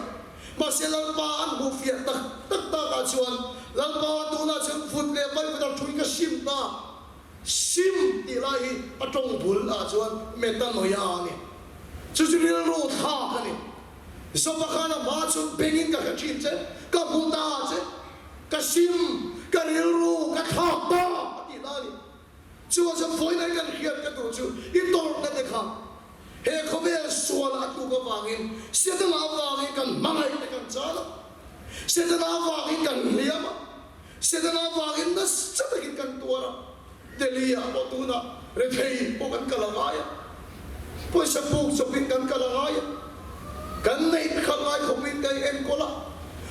Mahse Lalpa an hmuh fiah tak tak takah chuan Lalpa tunah chuan vut leh vaivut a thui ka sim ta. Sim tih lai hi a tawng bul ah chuan metanoia a ni. Chu chu rilru thlak a ni. Joba khan a hma chuan bengin ka hre thin che, ka hmu ta che, ka sim, ka rilru ka thlak ta a tih na a ni. Chuan chuan vawiin kan hriat ka duh chu i tawrhna te kha he khawvel sual a tluk avangin Setana avangin kan hmangaih te kan chal a, Setana avangin kan hliam a, Setana avangin nasa takin kan tuar a, Delhi ah pawh tunah rethei pawh kan kal a ngai a, pawisa puk chawpin kan kal a ngai a, kan neih khalh ngai khawpin kan enkawl a,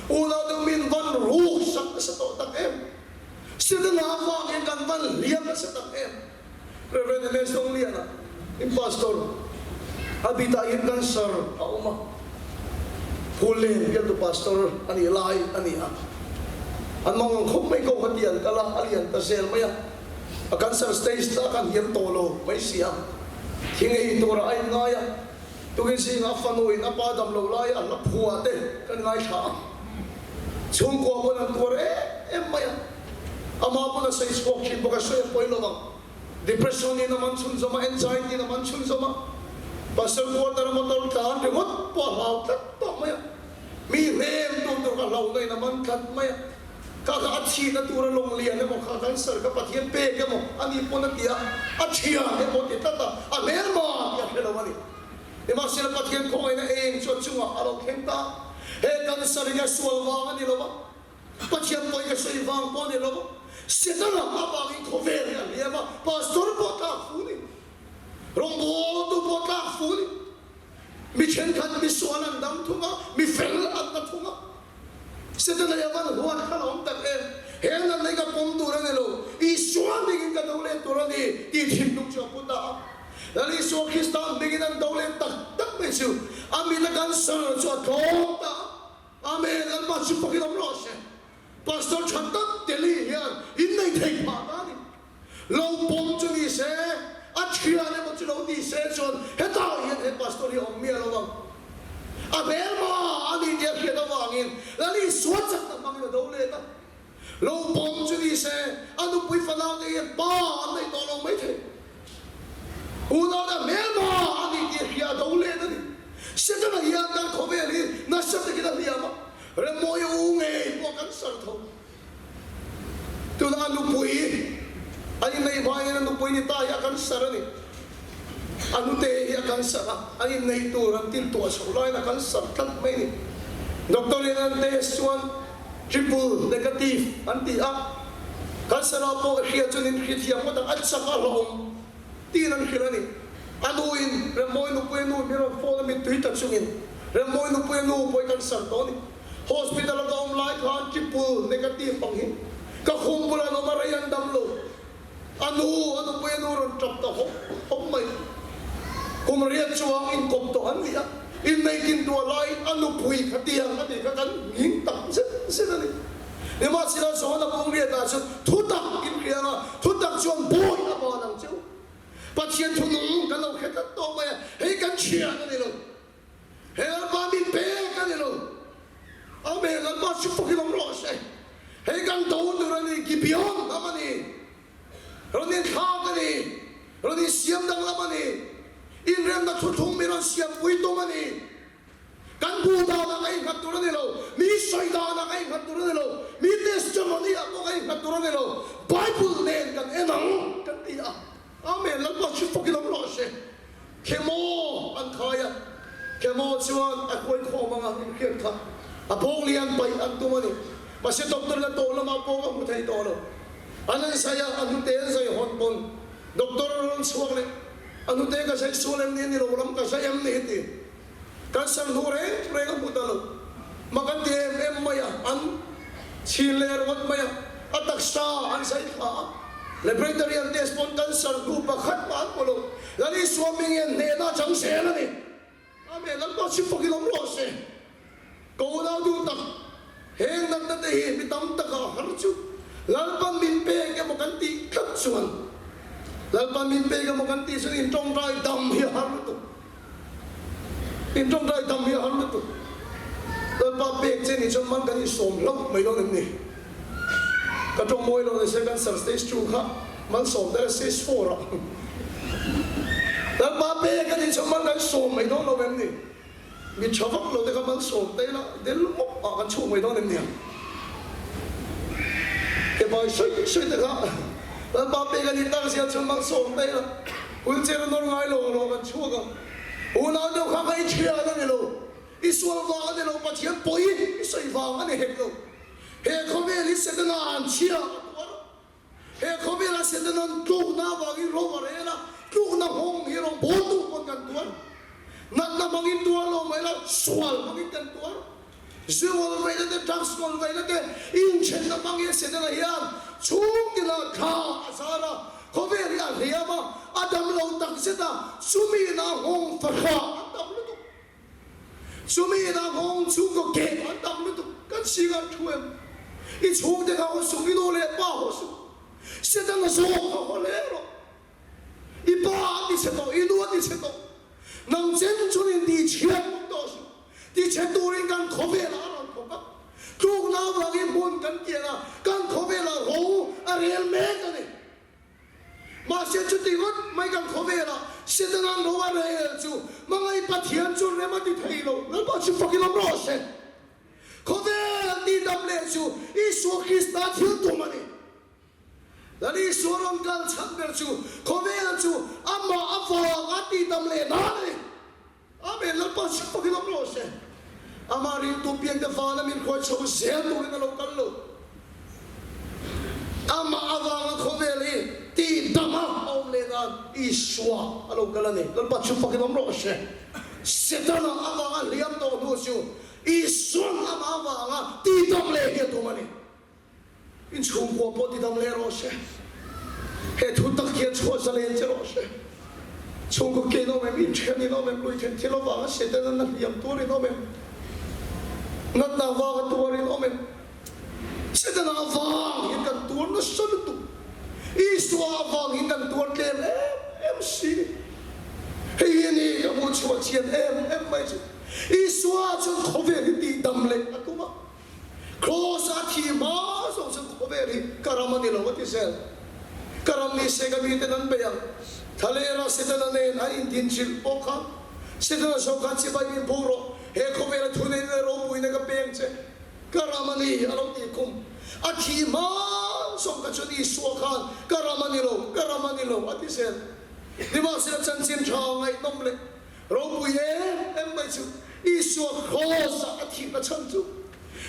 unau deuh min van ruk sak nasa tawh tak em. Setana avangin kan van hliam nasa tak em? Rev. MS Dongliana, in pastor, a bitah hian cancer a awm a, Phullen bialtu pastor a nih lai a ni a, an mangang khawp mai ko kha ti an kal a, a lian ta zel mai a, a cancer stage ta khan hiam tawh lo mai si a, thing ei turah a inngai a, Tukin zingah a fanu in a pa dam lo lai a hla phua te kan ngaithla a, chhungkua pawn an tuar em em mai a, amah pawn a sawi chhuak thin bawk a, sawi a pawi lo vang. Depression in a man chhunzawm a, anxiety in a man chhunzawm a, pastor quarter a motor tlan ringawt pawh a hlau tlat tawh mai a, mi hnem tur tur kha hlauhna in a man tlat mai a. Kha kha a chhina tur a lawng lian emaw kha cancer kha Pathian pek emaw a nih pawn a ti a, a thian emaw a ti tlat a, a hmelma tih a hre lo a ni. Nimahsela Pathian khawngaihna eng chu a chungah a lo thleng ta. He cancer hi a sual vang a ni lo va, Pathian pawi ka sawi vang pawh a ni lo va, Setana avangin khawvel hi a hliam a, pastor pawh tlak fu ni, rawngbawltu pawh tlak fu ni, mi thenkhat mi sual an dam thung a, mi fel an na thung a. Setana hi a van huat kha la awm tak em? He natna hi ka pawm tur a ni lo, Isua hmingin ka do let tur a ni tih thinlung chu a pu ta a. Lal Isua Krista hmingin an do let tak tak mai chu a mit a cancer chu a tlawm ta a. Amen, Lalpa chu fakin awm rawh se. Pastor tha tak Delhi hian innei thei phah ta a ni. Lo pawm chu ni se, a thian emaw chu lo ti se chuan hetah hian he pastor hi a awm miah lo vang. A hmelma a ni tih a hriat avangin Lal Isua chakna hmangin a do let a. Lo pawm chu ni se, a nupui fanau te hian pa an nei tawh lo maithei. Unau te a hmelma a ni tih a hria a do let a ni. Setana hian kan khawvel hi nasa takin a hliam a, Remmawi u ngei pawh kan sar tho. Tuna a nupui a inneih hmain a nupui ni ta hi a cancer a ni. A nute hi a cancer a, an inneih tur an tin tuah chhoh laiin a cancer tlat mai a ni. Doctor in an test chuan triple negative an ti a, cancer ah pawh a hria chuan in hrithiam ngawt ang, a chak a hlauhawm tiin an hrilh a ni. A nu in Remmawi nupui a nu min rawn phone a mittui ta chungin Remmawi nupui a nu pawh i cancer tawh a ni. Hospital a ka awm lai khan triple negative ang hi ka khum bulah an awm a, rei an dam lo. A nu, a nupui a nu rawn tap ta hawp hawp mai. Kum riat chuang inkawp tawh an ni a, inneikin tuah laiin a nupui kha tiang a tih kha kan nghing tak zet zet a ni. Nimahsela Johana bung riatah chuan thutak inhriang a, thutak chuan bawi a van ang cheu. Pathian thunung kan lo hre tlat tawh mai a, hei kan thian a ni lo. siampui tum a ni. Kan hmuh danah ka innghat tur a ni lo, mi sawi danah ka innghat tur a ni lo, mi testimony ah pawh ka innghat tur a ni lo, Bible nen kan en ang kan ti a. Amen, Lalpa chu fakin awm rawh se. Chemo an khai a, chemo chuan a hruai khawm anga inhriat kha a bawng lian paih an tum a ni. Mahse doctor in a tawh lamah pawh a hmu thei tawh lo. An an zai a, a hnute an zai hawn pawn doctor a rawn chhuak leh, a hnute ka zai sual em ni, ni lo lam ka zai em ni ti. Kan sam hnu reng reng a hmu ta lo. Mak an ti em em mai a, an chhin leh ringawt mai a, a taksa an zai thla a. Laboratory an test pawn cancer hnu pakhat mah an hmu lo. Lal Isua hming hian hnehna a chang zel a ni. Amen, Lalpa chhip fakin awm rawh se. Ka unau duh tak, heng natna te hi mi tam taka har chu Lalpan min pek emaw kan tih tlat chuan, Lalpan min pek emaw kan tih chuan intawngtai dam hi a har lutuk. Intawngtai dam hi a har lutuk. Lalpa pek che nih chuan man kan insawm hlauh mai dawn em ni? Ka tawng mawi lo nise cancer stage 2 kha malsawm deuh stage 4 ah. Lalpa pek a nih chuan man kan sawm mai dawn lo em ni? Mi tha vak lo te kha malsawm te ila del mawp ah kan chhuak mai dawn em nia? Ke bai sawi sawi te kha Lalpa pek a nih tak zia chuan malsawm te ila wheelchair a nawr ngai lo rawh kan chhuak ang. Unau deuh kha kha i thian a ni lo, i sual vang a ni lo, Pathian pawi i sawi vang a ni hek lo. He khawvel hi Setana an chhia a tuar a. He khawvela Setanan tlukna avangin ro a rel a, tlukna nghawng hi rawn bawltu pawn kan tuar. Natna hmangin tuar lo mai la, sual hmangin kan tuar. Zu ngawl veina te, drugs ngawl veina te, inthenna hmangin Setana hian chhungtina thla a zar a, khawvel hi a hliam a, a dam lo takzet a, chumi na nghawng fahrah an tam lutuk. Chumi inah nghawng chhungkaw keh an tam lutuk kan singa thu em? I chhungte kha haw suh, i nu leh pa haw suh, Setana zawk kha haw hle rawh. I pa a ti chhe tawh, i nu a ti chhe tawh, nang chen chuan in ti chhiat bawk tawh suh. Ti chhe turin kan khawvelah a rawn thawk a, tlukna avangin hmun kan kian a, kan khawvelah ro a rel mek a ni. Mahse chuti ngawt mai kan khawvelah Setana'n ro a rel chu hmangaih Pathian chu rem a ti thei lo. Lalpa chu fakin awm rawh se. Khawvel tih dam leh chu Isua Krista thil tum a ni. Lal Isua rawn kal chhan ber chu khawvel chu amah avanga tih dam leh nan a ni. Amen, Lalpa chu fakin awm rawh se. Amah ringtu piangte vana min hruai chho zel turin a lo kal lo. Amah avanga khawvel hi tih dama a awm leh nan Isua a lo kal a ni. Lalpa chu fakin awm rawh se. Setana avanga hliam tawh hnu chu Isuan amah avanga tih dam leh hi a tum a ni. Inchhungkua pawh tidam leh rawh se. He thu tak hian chhuah zalen che rawh se. Chhungkaw ke in awm em, inthian in awm em, lui then thil avanga Setana na hliam tur in awm em, natna avanga tuar in awm em. Setana avang hian kan tuar nasa lutuk. Isua avang hian kan tuar tlem em em si. Hei hi a ni ka hmuh chhuah chian em em mai chu. Isua chuan khawvel hi tihdam leh a tum a. Kraws a thi hma zawng chu khawvel hi ka ram a ni lo a ti zel. Ka ram ni se ka miten an bei ang. Thalera Setana nen an indinchilh pawh kha Setana zawk khan chibai min buk rawh, he khawvela thuneihna leh ropuina ka peng che, ka ram a ni a lo tih khum. A thi hma zawng kha chuan Isua khan ka ram a ni lo, ka ram a ni lo a ti zel. Nimahsela chanchin tha ngaihnawm leh Ropui em em mai chu Isua Kraws-ah a thihna chhan chu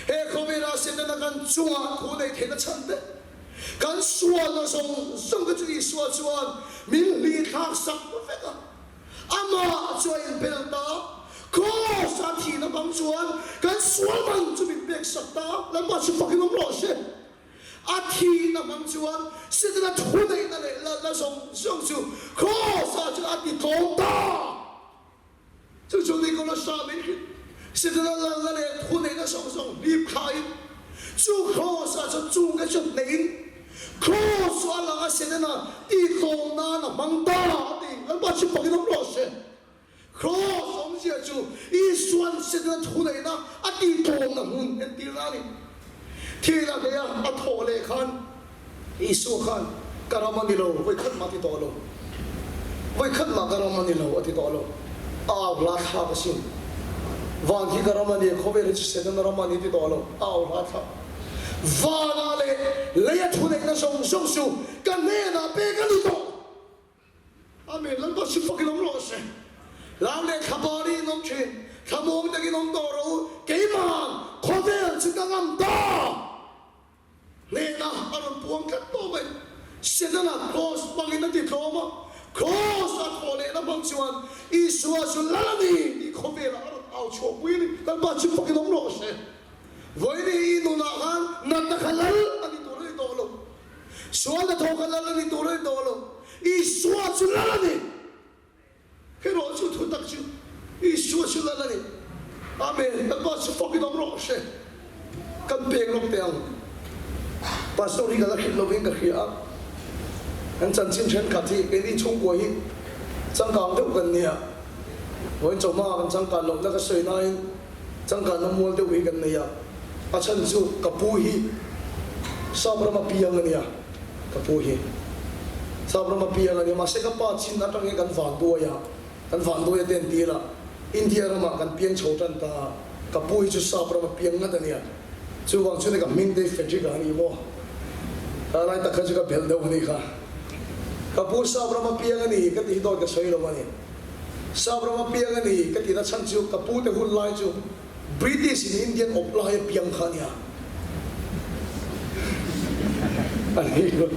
he khawvelah Setana kan chungah thu nei theihna chhan te, kan sualna zawng zawng te chu Isua chuan min hli thlak sak vek a, amah chu a inbel ta a, Kraws-ah a thihna bang chuan kan sual man chu min pek sak ta a, Lalpa chu fakin awm rawh se. A thihna hmang chuan Setana thuneihna leh lalna zawng zawng chu Kraws-ah chuan a ti tlawm ta. Chu chu Nicholas-a min hrilh. Setana lalna leh thuneihna zawng zawng hlip thlain chu Kraws-ah chuan chungte chu hneihin Kraws chu a lang a Setana ti tlawm nan a hmang ta a ti. Lalpa chu fakin awm rawh se. Kraws awmzia chu Isua'n Setana thuneihna a tihtlawmna hmun entirna a ni. Thil a hleia a thawh leh khan Isua khan, Ka ram a ni lo, vawikhat mah a ti tawh lo. Vawikhat mah ka ram a ni lo a ti tawh lo. A au hla thlak asin. Van hi ka ram a ni, khawvel hi chu Setana ram a ni ti tawh lo, a au hla thlak. Vanah leh leia thuneihna zawng zawng chu ka hnenah pek a ni tawh. Amen, Lalpa chu fakin awm rawh se. Lau leh thlabari in awm thin, thlamuang takin awm tawh rawh u, keimahan khawvel chu ka ngam ta. Hnena a rawn puang tlat tawh mai. Setana kraws hmangin a ti tlawm a, kraws a thawh lehna hmang chuan Isua chu Lal a ni tih khawvelah a rawn au chhuahpui a ni. Lalpa chu fakin awm rawh se. Vawiin i nunah khan natna kha Lal a ni tur a ni tawh lo. Sual hnathawh kha Lal a ni tur a ni tawh lo. Isua chu Lal a ni. Herawh chu thu tak chu Isua chu Lal a ni. Amen. Lalpa chu fakin awm rawh se. Kan peng lawk teh ang. Pastor hi ka la hrilh lovin ka hria a. Kan chanchin thenkhat hi keini chhungkua hi changkang deuh kan nia. Vawiin chawhma kan changkan lohna ka sawi nain changkanna mual deuh hi kan nei a. A chhan chu ka pu hi Sap rama piang a nia. Ka pu hi Sap rama piang a nia. Mahse ka pa chin atang hian kan vanduai a, kan vanduai a te an ti la, India ramah kan piang chho tan ta a, ka pu hi chu Sap rama piang ngat a nia. Chuvang chuan ka hming te hi Frederick a ni maw? Kha lai tak kha chu ka belh deuh a ni kha. Ka pu Sap rama piang a ni ka tih hi dawt ka sawi lo a ni. Sap rama piang a ni ka tihna chhan chu ka pu te hun lai chu British in Indian awp lai a piang kha a nia. A ni lo.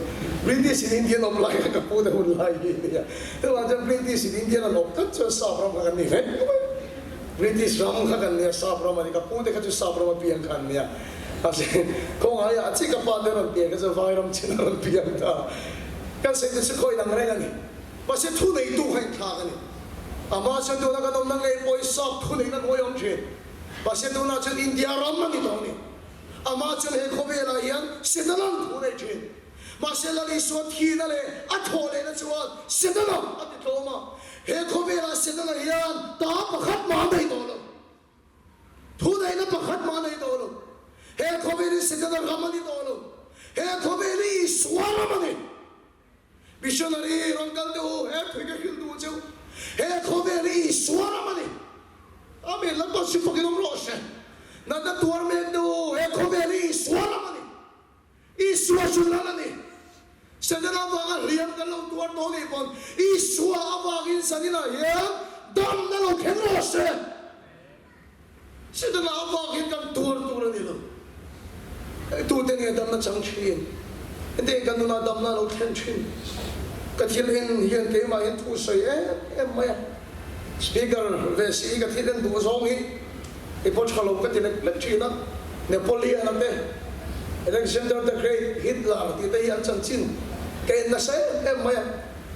British in Indian awp lai kha ka pu te hun lai hi a nia. Chuvang chuan British in Indian an awp tlat chuan Sap ram kha kan ni reng mai. British ram kha kan nia, Sap ram a ni. Ka pu te kha chu Sap ram a piang kha an nia. Mahse khawngaia a chi ka pa te rawn pian kha chu vai ram chin a rawn piang ta. Kan sawi te chu khawi dang reng a ni. Mahse thuneitu kha inthlak a ni. Amah chuan tuna kan awmna ngei pawh hi Sap thuneihna hnuai a awm thin. Mahse tunah chuan India ram a ni tawh a ni. Amah chuan he khawvelah hian Setanan thu nei thin. Mahse Lal Isua thihna leh a thawh lehna chuan Setana a ti tlawm a. He khawvelah Setana hian ta pakhat mah a nei tawh lo. Thuneihna pakhat mah a nei tawh lo. He khawvel hi Setana ram a ni tawh lo. He khawvel hi Isua ram a ni. Missionary rawn kal deuh u, he thui ka hrilh duh cheu. He khawvel hi Isua ram a ni. Amen, Lalpa chu fakin awm rawh se. Natna tuar mek deuh u, he khawvel hi Isua ram a ni. Isua chu Lal a ni. Setana avanga hliam kan lo tuar tawh nih pawn Isua avangin zaninah hian damna lo thleng rawh se. Setana avangin kan tuar tur a ni lo. Tute nge damna chang thin? Hetiang kan nunah damna a lo thlen thin. Ka thil en hian keimah hian thu sawi em em mai a. Speaker ve si ka thil en duh zawng hi i pawh tha lo ka ti lek lek thin a. Napoleon-a te, Alexander the Great, Hitler tih te hi an chanchin ka en nasa em em mai a.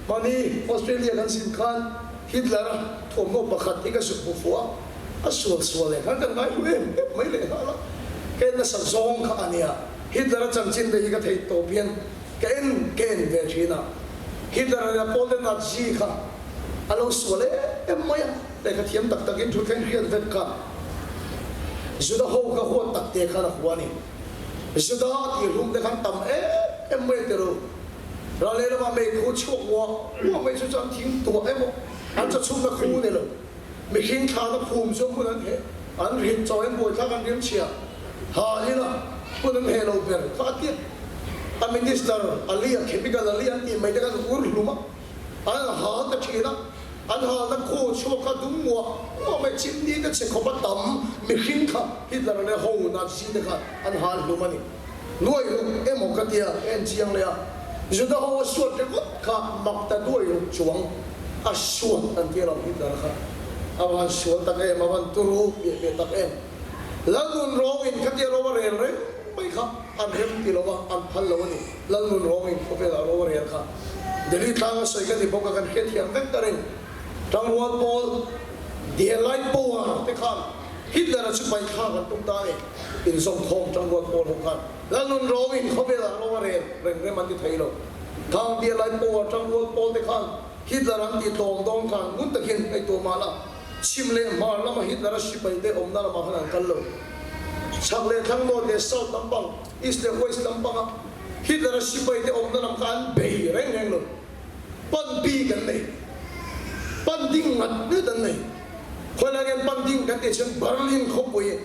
Mahni Australia kan zin khan Hitler-a thuamhnaw pakhat hi ka zuk hmu fuh a, a sual sual leh khan kan ngai hlu em em mai leh nghal a, ka en nasa zawng kha a nia. Hitler-a chanchin te hi ka theih tawp hian ka en ka en ve thin a, Hitler-a leh a pawlte Nazi kha a lo sual em em mai a, lehkha thiam tak takin thu thleng hriat vek kha Juda ho kha huat tak te khan a hua a ni. Juda a tihhlum te khan tam em em mai a ti ro. Ral leh lamah mei khu chhuak nguah nguah mai chu chuan thing tuah emaw an chaw chhumna khu ni lo. Mihring thlana phum chu hmun an heh, an rit chaw en buaithlak an rim chhia ha ila hmun an heh lo ber kha a tia. A minister Ali a chemical Ali an tih mai te khan ur hlum a, an hal ta thin a, an halna khu chhuak kha dum nguah nguah mai chimni te chhe khawp a tam mihring kha Hitler leh ho Nazi te khan an hal hlum a ni. Nuai ruk emaw ka tia en chiang leh a, Juda ho a suat ringawt kha mak ta nuai ruk chuang a suat an tia lo Hitler kha a van sual tak em, a van turu piah piah tak em. Lalnun rawngin kha tia ro a rel reng mai kha an rem ti lo va, an phal lo a ni. Lalnun rawngin khawvelah ro a rel kha Delhi tlang a sawi ka ni bawk a, kan hrethiam vek ta reng. Tangrual pawl The Allied Power te khan Hitler-a chu paihthla kan tum ta a ni. Inzawmkhawm tangrual pawl ho khan Lalnun rawngin khawvelah ro a rel reng rem an ti thei lo. Khang The Allied Power tangrual pawl te khan Hitler an tih tlawm dawn khan ngun takin ngaihtuah mah la, chhim leh hmar lama Hitler-a sipai te awmna lamah khan an kal lo. Chhak leh thlang north leh south lampang, east leh west lampanga Hitler-a sipai te awmna lam kha an bei reng reng lo. Pan bik an nei. Pan ding ngat ngat an nei. Khawilai nge an pan ding kan tih chuan Berlin khawpui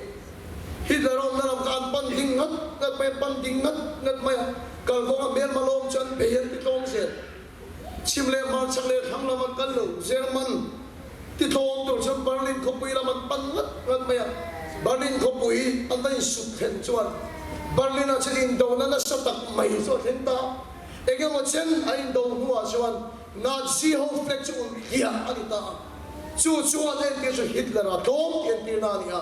Hitler awmna lam kha an pan ding ngat ngat mai, an pan ding ngat ngat mai a. Kalkawnga hmelma lawm chu an bei an ti tlawm zel. Chhim leh hmar chhak leh thlang lam an kal lo. German ti tlawm tur chuan Berlin khawpui lam an pan ngat ngat mai a. Berlin khawpui an va insuk thlen chuan Berlin ah chuan indona nasa tak mai chu a thleng ta. Engemaw chen a indo hnuah chuan Nazi ho flag chu un hliah a ni ta a. Chu chuan entir chu Hitler-a tlawm tih entirna a ni a.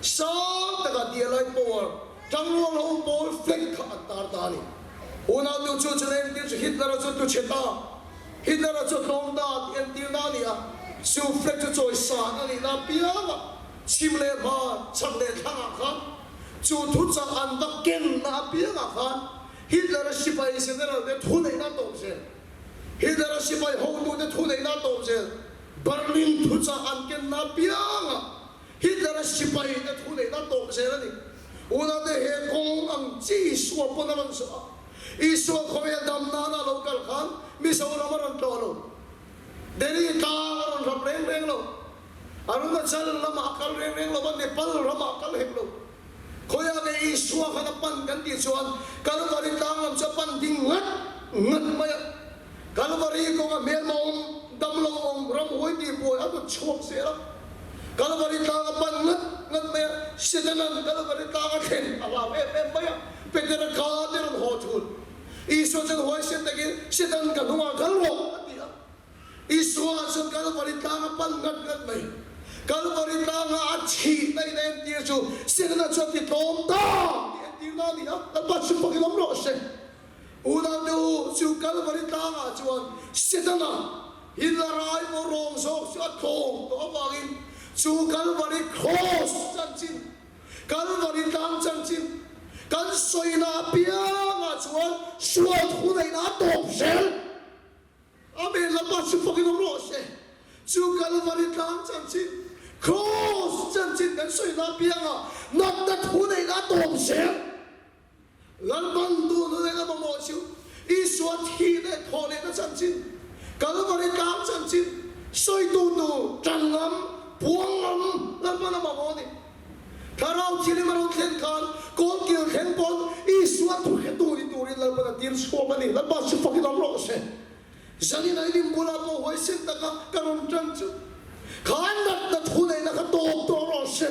Sang taka the Allied Power tangrual ho pawl flag kha an tar ta a ni. Unau tu chu chuan entir chu Hitler-a chu tu chhe ta, Hitler-a chu tlawm ta tih entirna a ni a. Chu flag chu chawi san a nihna apiang a chhim leh hma, chhak leh thlangah khan chu thuchah an va kenna apiangah khan Hitler-a sipai general te thuneihna a tawp zel. Hitler-a sipai hotute thuneihna a tawp zel. Berlin thuchah an kenna apiangah Hitler-a sipai te thuneihna a tawp zel a ni. Unate he kawng ang chi Isua pawn a rawn zawh a. Isua khawvel dam nana a lo kal khan Mizoram a rawn tlawh lo. Delhi tlang a rawn rap reng reng lo. Arunachal lamah a kal reng reng lo va, Nepal ramah a kal hek lo. Khawiah nge Isua khan a pan kan tih chuan Kalvari tlang lam chu a pan ding ngat ngat mai a. Kalvari kawnga hmelma awm, damlo awm, ramhuai tih buai a hnawt chhuak zel a. Kalvari tlang a pan ngat ngat mai a, Setana'n Kalvari tlang a thlen a hlau em em mai a, Petera ka te rawn haw thul. Isua chuan huaisen takin, Setan ka hnungah kal rawh, a ti a. Isua chuan Kalvari tlang a pan ngat ngat mai. Kalvari tlanga a thihna in a entir chu Setana chuan ti tlawm ta tih entirna a ni a, Lalpa chu fakin awm rawh se. Unaute u, chu Kalvari tlangah chuan Setana hi la rai pawh rawng zawk chu a tlawm tawh avangin chu Kalvari Cross chanchin, Kalvari tlang chanchin kan sawina apiangah chuan sual thuneihna a tawp zel. Amen, Lalpa chu fakin awm rawh se. Chu Kalvari tlang chanchin, Cross chanchin kan sawi na apianga natna thu neihna a tawp zel. Lalpan tun hun eng a mamawh chu Isua thi leh thawh lehna chanchin, Kalvari tlang chanchin sawitu tur tan ngam, puang ngam Lalpan a mamawh a ni. Thlarau thilim a rawn thlen khan kawlkil thleng pawn Isua thu hretu ni turin Lalpan a tir chhuak a ni. Lalpa chu fakin awm rawh se. Zanin a inim bulah pawh huaisen taka ka rawn tan chu kha natna thu neihna kha tawp tawh rawh se.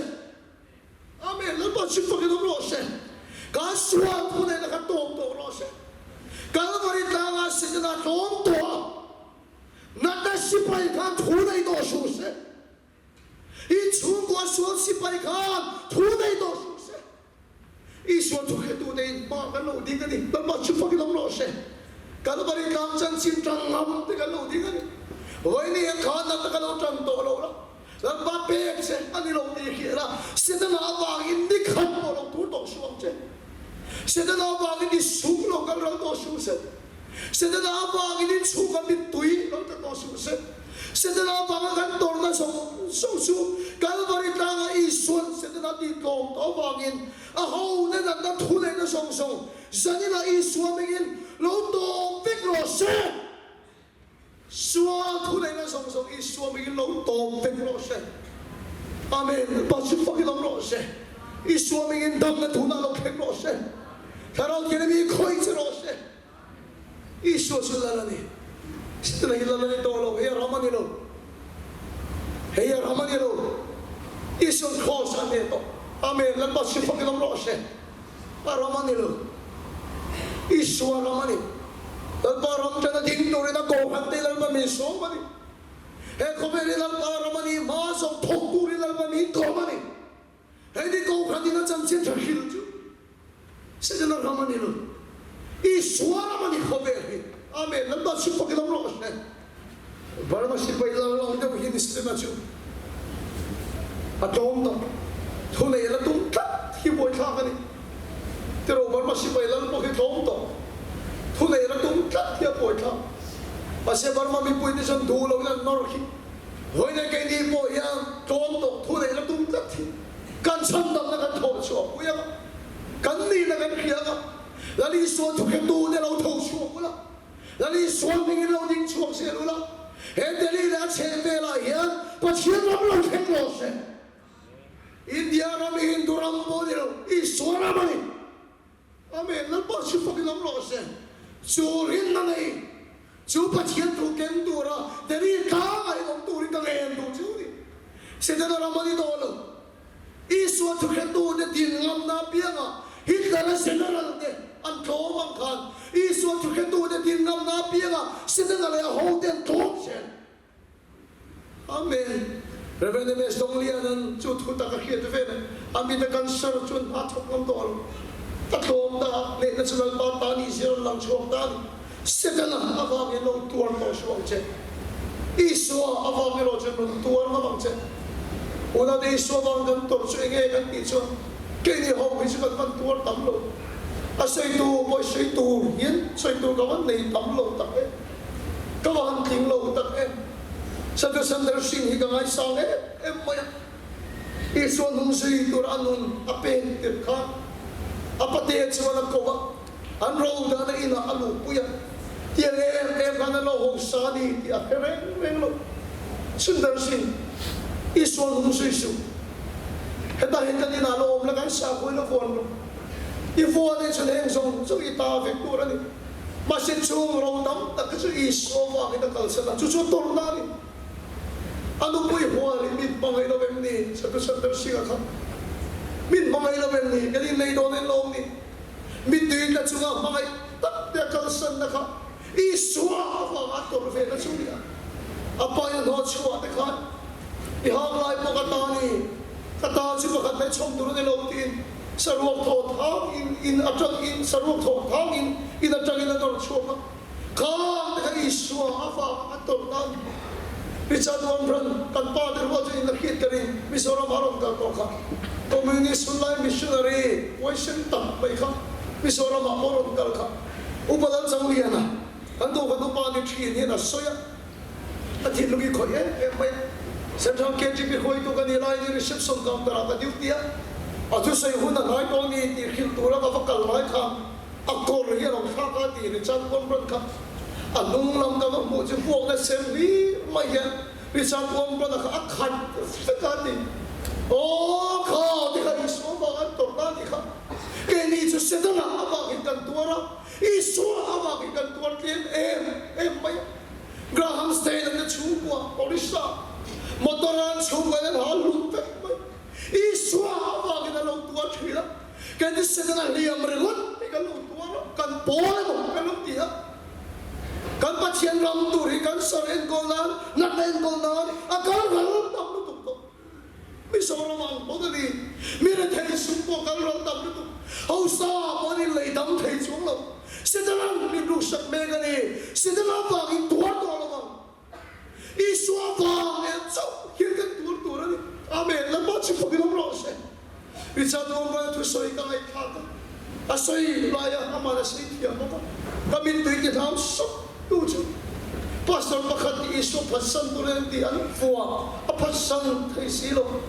Amen. Lalpa chu fakin awm rawh se. Ka sual thu neihna kha tawp tawh rawh se. Kalvari tlangah Setana tlawm tawh a, natna sipai khan thu nei tawh suh se. In chhungkua sual sipai khan thu nei tawh suh se. Isua thu hretute in hma kan lo ding a ni. Lalpa chu fakin awm rawh se. Kalvari tlang chanchin tang ngam te kan lo ding a ni. Vawiin hian kha natna ka lo tan tawh lo la, Lalpa pek che a ni lo tih hriat a, Setana avangin ni khat pawh lo tur tawh suh ang che. Setana avangin ni sum lo kal ral tawh suh se. Setana avangin in chhungah mittui lo tla tawh suh se. Setana avanga kan tawrhna zawng zawng chu Kalvari tlangah Isua'n Setana tih tlawm tawh avangin a ho nen an la thu lehna zawng zawng zaninah Isua mengin lo tawp vek rawh se. Sual thu lehna zawng zawng Isua mengin lo tawp vek rawh se. Amen. Pa chu fakin awm rawh se. Isua mengin damna tunah lo thleng rawh se. Thlarau thian mi khawih che rawh se. Isua chu lal a ni. Setana hi lal a ni tawh lo, hei a ram a ni lo. Hei a ram a ni lo. Isua'n kraws a hneh tawh. Amen. Lalpa chu fakin awm rawh se. A ram a ni lo. Isua ram a ni. Lalpa ram tana ding turin a kohhran te Lalpa min sawm a ni. He khawvel hi Lalpa ram a ni, hma zawng thawk turin Lalpa min kawm a ni. Hei ni kohhran in a chanchin tha hrilh chu Setana ram a ni lo, Isua ram a ni khawvel hi. Amen. Lalpa chu fakin awm rawh se. Burma sipai lal lo deuh hi ni Setana chu a tlawm tak. Thu nei la tum tlat hi buaithlak a ni. Tiraw Burma sipai lal pawh hi tlawm tawh. Thu nei la tum tlat hi a buaithlak. Mahse Burma mipui te chuan duh loin an nawr khi. Vawiin keini pawh hian tlawm tawh thu neih la tum tlat hi kan chhandamna kan thawh chhuah pui ang a, kan nihna kan hria ang a, Lal Isua thukhetu te lo tho chhuak ula, Lal Isua hmingin lo ding chhuak zel ula, He Delhi leh a chhehvelah hian Pathian ram lo thleng rawh se. India ram hi Hindu ram pawh a ni lo, Isua ram a ni. Amen. Lalpa chu fakin awm rawh se. Chu rinna nei, chu Pathian thu keng tura Delhi tlangah in awm turin ka ngen duh chu ni. Setana ram a ni tawh lo. Isua thuhretute din ngamna apiangah Hitler-a general te an tlawm ang khan Isua thuhretute din ngamna apiangah Setana leh a hote an tlawm zel. Amen. Rev. MS Dongliana'n chu thu tak a hriat vel a, a mit a cancer chuan hma thawk ngam tawh lo. A tlawm ta a, lehna chu Lalpa ta nih zir an lang chhuak ta a ni. Setana avangin lo tuar tawh suh ang che. Isua avang erawh chuan rawn tuar ngam ang che. Unate Isua avang kan tawrh chu enge kan tih chuan keini ho hi chu kan van tuar tam lo. A sawitu pawh i sawi tur hian sawi tur ka van nei tam lo tak e. Ka va han tling lo tak em. Sadhu Sundar Singh hi ka ngaisang em em mai a. Isua hnung zui tur a nun a peng tirh khan a patea chuan a ko a. An ro dana inah a luhpui a, tiang em em khan a lo ho sa a ni tih a hre reng reng lo. Sundar Singh, Isua hnung zui suh. Hetah hian kan inah lo awm la, kan sakhaw in a vuan lo. I vuan hi chuan heng zawng zawng i ta vek tur a ni. Mahse chung ro tam tak hi chu Isua vangin a kalsan a, chu chu tawrhna a ni. A nupui hual in min hmangaih lo em ni? Satu Sundar Singh-a kha min hmangaih lo em ni? Kan innei dawn en lo ni? Mittui tla chunga hmangaih tak te a kalsanna kha Isua avanga a tawrh ve na chu nia. A pa in a hnawh chhuah te khan i hak lai pawh ka ta ni, ka ta chu pakhat mai chhawm tur a ni lo tiin saruak thaw thang in in atang in saruak thaw thang in in atang in a nawr chhuak a. Khang te kha Isua avanga a tawrh na a ni. Richard Wurmbrand, kan pa te rual chu in la hriat ka ring, Mizoram a rawn kal tawh kha. Communist hunlai missionary huaisen tak mai kha Mizoram ah pawh a rawn kal kha. Upa Lalchangliana, kan duhkhat upa ni thin hian a sawi a, a thinlung hi khawih em em mai a. Central KGP hruaitu ka nih laiin reception counter ah ka duty a, a thusawi hun a hnai tawh ni tih hrilh tura ka va kal lai khan, A kawr hi a lo thlak a tih Richard Wurmbrand kha a hnung lam ka va hmuh chu vuakna sem hlir mai hian Richard Wurmbrand-a kha a khat vek a ti. Aw kha ti kha Isua vang an tawrh ta tih kha keini chu Setana avangin kan tuar a, Isua avangin kan tuar tlem em em mai a. Graham Stein-a te chhungkua Orissa motor-a an chhungkua in an hal hlum vek mai. Isua avangin a lo tuar thin a. Kan ti Setana hliam ringawt hi kan lo tuar a, kan pawl emaw kan lo ti a. Kan Pathian ram tur hi cancer enkawl nan, natna enkawl nan a kal ral tam lutuk tawh. Mizoram ang pawn a ni, mi rethei sum pawh kal ral tam lutuk, hausa pawh an inlei dam thei chuang lo. Setana'n min ruksak mek a ni, Setana vangin tuar tawh lo ang. Isua vang en chauh hian kan tuar tur a ni. Amen. Lalpa chu fakin awm rawh se. Richard Wurmbrand thusawi ka ngaihthlak a, a sawi laia amah a sawi thiam bawk a, ka mittui ti hlam sawk tu chu Pastor pakhat nih Isua phatsan tur en tih an vua a phatsan thei si lo.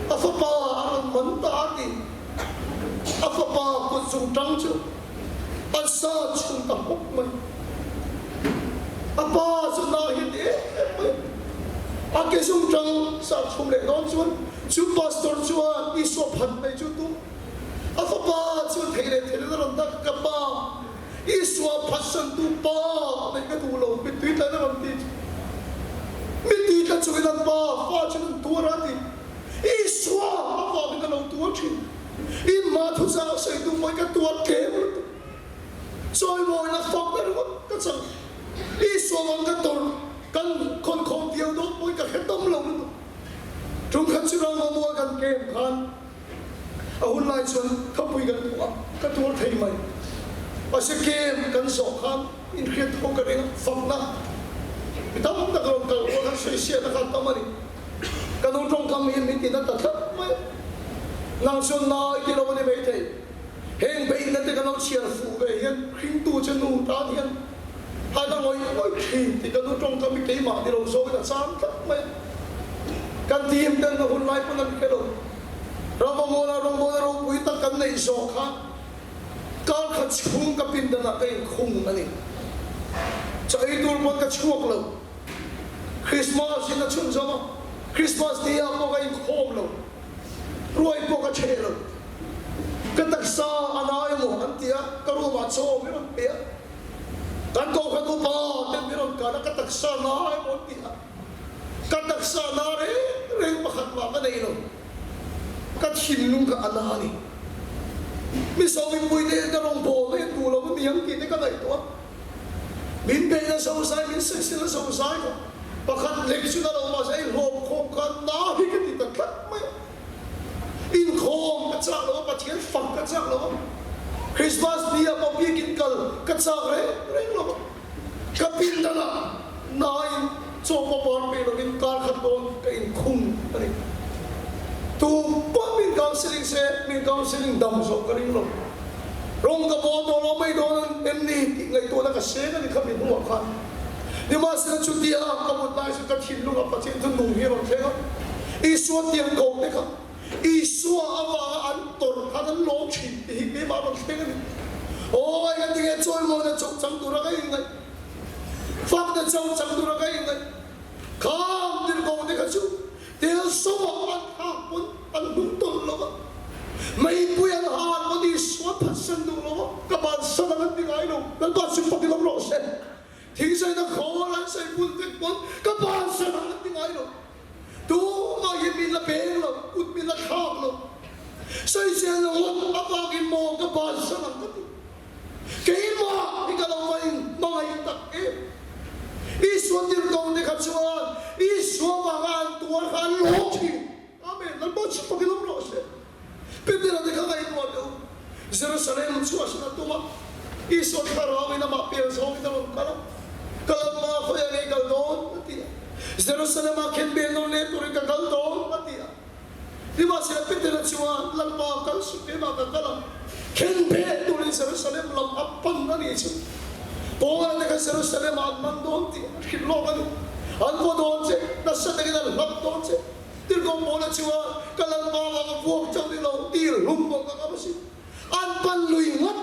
A fapa a rawn man ta a ti. A fapa kut zungtang chu An sa chhung ta hawk mai. A pa chu hna hi ti em em mai. A ke zung tang sa chhum leh dawn chuan chu pastor chuan Isua phat mai chu tum. A fapa chuan thei leh thei in a rawn dak, Ka pa, Isua phatsantu pa neih ka duh lo, mittui tla in a rawn ti chu. Mittui tla chungin an pa fa chuan an tuar a ti. Isua a vangin a lo tuar thin. In mah thuchang sawi tum mawi ka tuar tlem lutuk. Chawimawina fak na ringawt ka chang. Isua vang ka tawrh kan khawnkhawm viau dawn pawhin ka hre tam lo lutuk. Ṭumkhat chu ram mamual kan kem khan a hun lai chuan thapui kan phuah a, ka tuar thei mai. Mahse kem kan zawh khan inhriat ho ka ring a, fakna mi tam tak rawn kal kual khan sawi-siahna kha a tam a ni. Ka nu tawngkam hian min ti na ta tlat mai a, nang chuan nai ti lo a ni maithei. Heng beihna te ka lo chhiar fuh ve hian hringtu che nu tan hian a la ngawih ngawih thin tih ka nu tawngkam hi keimah ni lo zawkin a chang tlat mai a. Kan team ten a hun lai pawn an hre lo. Ramamawla rawngbawlna ropui tak kan neih zawh khan kar khat chhung ka pindanah ka inkhung a ni. Chaw ei tur pawn ka chhuak lo. Christmas in a chhunzawm a, Christmas ni ah pawh ka inkhawm lo, ruai pawh ka chhe lo. Ka taksa a na emaw an ti a, ka room ah chaw min rawn pe a, kan kohhran upa ten min rawn kan a, ka taksa na emaw an ti a, ka taksa na reng reng pakhat mah ka nei lo, ka thinlung kha a na a ni. Mizo mipuite hian ka rawngbawlna hi an duh lo a ni ang tih te ka ngaihtuah a. Min beihna zozai, min sawisela zozai kha pakhat lek chu na lo mahse ei hlawm khawm kha na hi ka ti ta tlat mai a. Inkhawm ka chak lo a, Pathian fak ka chak lo a, Christmas ni ah pawh biakin kal ka chak reng reng lo a. Ka pindanah nain chaw pawh pe lovin kar khat dawn ka inkhung a ni. Tu pawh min counselling se, min counselling dam zawh ka ring lo. Rawng ka bawl tawh lo mai dawn an em ni tih ngaihtuahna ka seng a ni kha mi hnuah khan. Nimahsela chutia ka mut lai chu ka thinlung a Pathian thu nung hi a rawn thleng a, Isua tiang ko te kha Isua avanga an tawrh khan an lawm thin tih hi keimah a rawn thleng a ni. Aw ai ka tinge chawimawina chauh chang tura ka ingaih, fakna chauh chang tura ka ingaih, khang tirhkoh te kha chu Tel sawmah an thlak pawn an hnung tawlh lo a, meipui an han pawn Isua phatsan duh lo a, ka bansan ang an ti ngai lo, Lalpa chu fak i lawm rawh se. Thingsaina khawl an sawi bul vek pawn ka bansan ang an ti ngai lo. Tumah hi min la peng lo, kut min la thlak lo. Sawisel lo ngawt avangin maw ka bansan ang ka ti. Keimah hi ka lo va in hmangaih tak em? Isua tirhkoh te kha chuan Isua vanga an tuar kha an lawm thin. Amen. Lalpa chu fak i lawm rawh se. Petera te kha ngaihtuah teh u. Jerusalem chhuahsan a tum a, Isua thlarau in amah pian zawngin a rawn kal a, Ka Lalpa khawiah ngei kal dawn? a ti a. Jerusalem ah khen bel nawn leh turin ka kal dawn a ti a. Nimahsela Petera chuan, Lalpa, kal suh keimah ka kal ang. Khen pek turin Jerusalem lam a pan a nih chu. Paula te kha Jerusalem ah an man dawn tih a hrilh lawk a ni. An vaw dawn che, nasa takin an hlap dawn che. Tirhkoh Paula chuan, Ka Lalpa vang a vuak chauh ni lo, tir hlum pawh ka ngam a si. An pan lui ngat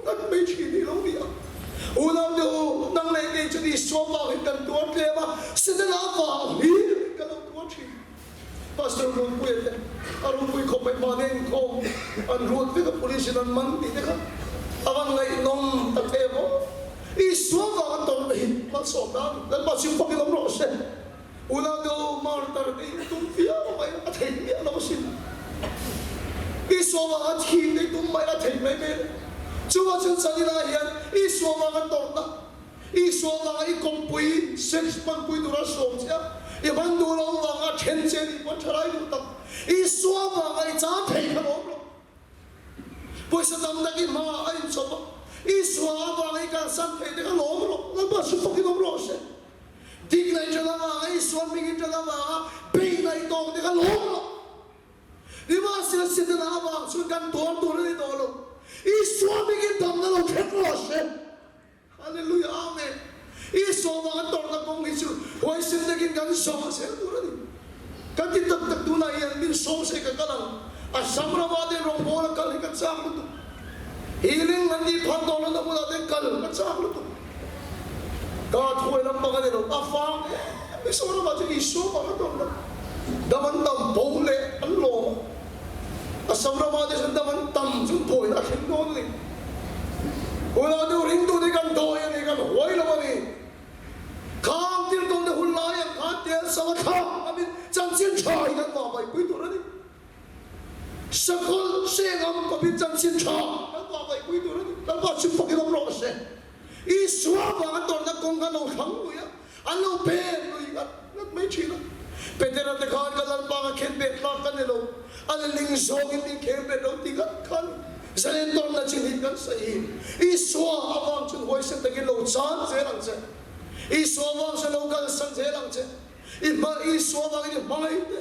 ngat mai thin hi lo ni a. Unau te u, nang leh kei chu Isua vang hi kan tuar tlem a, Setana vang hlir kan lo tuar thin. Pastor Lungpuia te a ropui khawp mai mahni a inkhawm an ruat vek a police in an man tih te kha a van ngaihnawm tak em aw. Isua vang a tawrh hi malsawm na a ni. Lalpa chu fak in awm rawh se. Unau deuh martar te in tum viau mai a theih miah lo asin. Isua vang a thi te tum mai a theih mai mai lo. Chuvang chuan Chanina hian Isua vang a tawrhna Isua vanga i kawppui, sex hmanpui tura sawm che a, i hman duh lo vanga then che nih pawn thalai duh tak. Isua vanga i chang thei kha lawm lo. Pawisa tam tak i hma a inchawp a, Isua avanga i kalsan thei te kha lawm rawh. Lalpa chu fakin awm rawh se. Dik na i ṭan avanga, Isua hming i ṭan avanga beihna i tawk te kha lawm rawh. Nimahsela Setana avang chuan kan tuar tur a ni tawh lo. Isua hmingin damna lo thleng rawh se. Hallelujah Amen Isua vanga tawrhna kawng hi chu huaisen takin kan zawng zel tur a ni. Ka ti tak tak tunah hian min sawm se ka kal ang. Assam ramah te rawngbawl a kal hi ka chak lutuk. Healing an tih phal tawh lohna hmunah te kal ka chak lutuk. Ka thuai lampang a ni lo. A fang em Mizoramah chuan Isua vanga tawrhna dam an tam bo leh an lawm a. Assam ramah te chuan dam an tam chu buaina a thleng dawn a ni. Unau deuh ringtute kan dawi a ni, kan huai lo a ni. Khang tirtawngte hun lai ang khan tel sava thlak amin chanchin tha hi kan vah vaipui tur a ni. Sakawlh seng ang kawpin chanchin tha kan vah vaipui tur a ni. Lalpa chu fakin awm rawh se. Isua vanga tawrhna kawng kha lo thlang lui a, an lo pen lui ngat ngat mai thin a. Petera te khan ka Lalpa ka khen bet tlak ka ni lo, a leling zawngin min khen bet lo ti ngat khan zalen tawrhna chin hi kan sawi hi. Isua avang chuan huaisen takin lo chan zel ang che. Isua avang chuan lo kalsan zel ang che. I hma Isua avangin i hmangaih te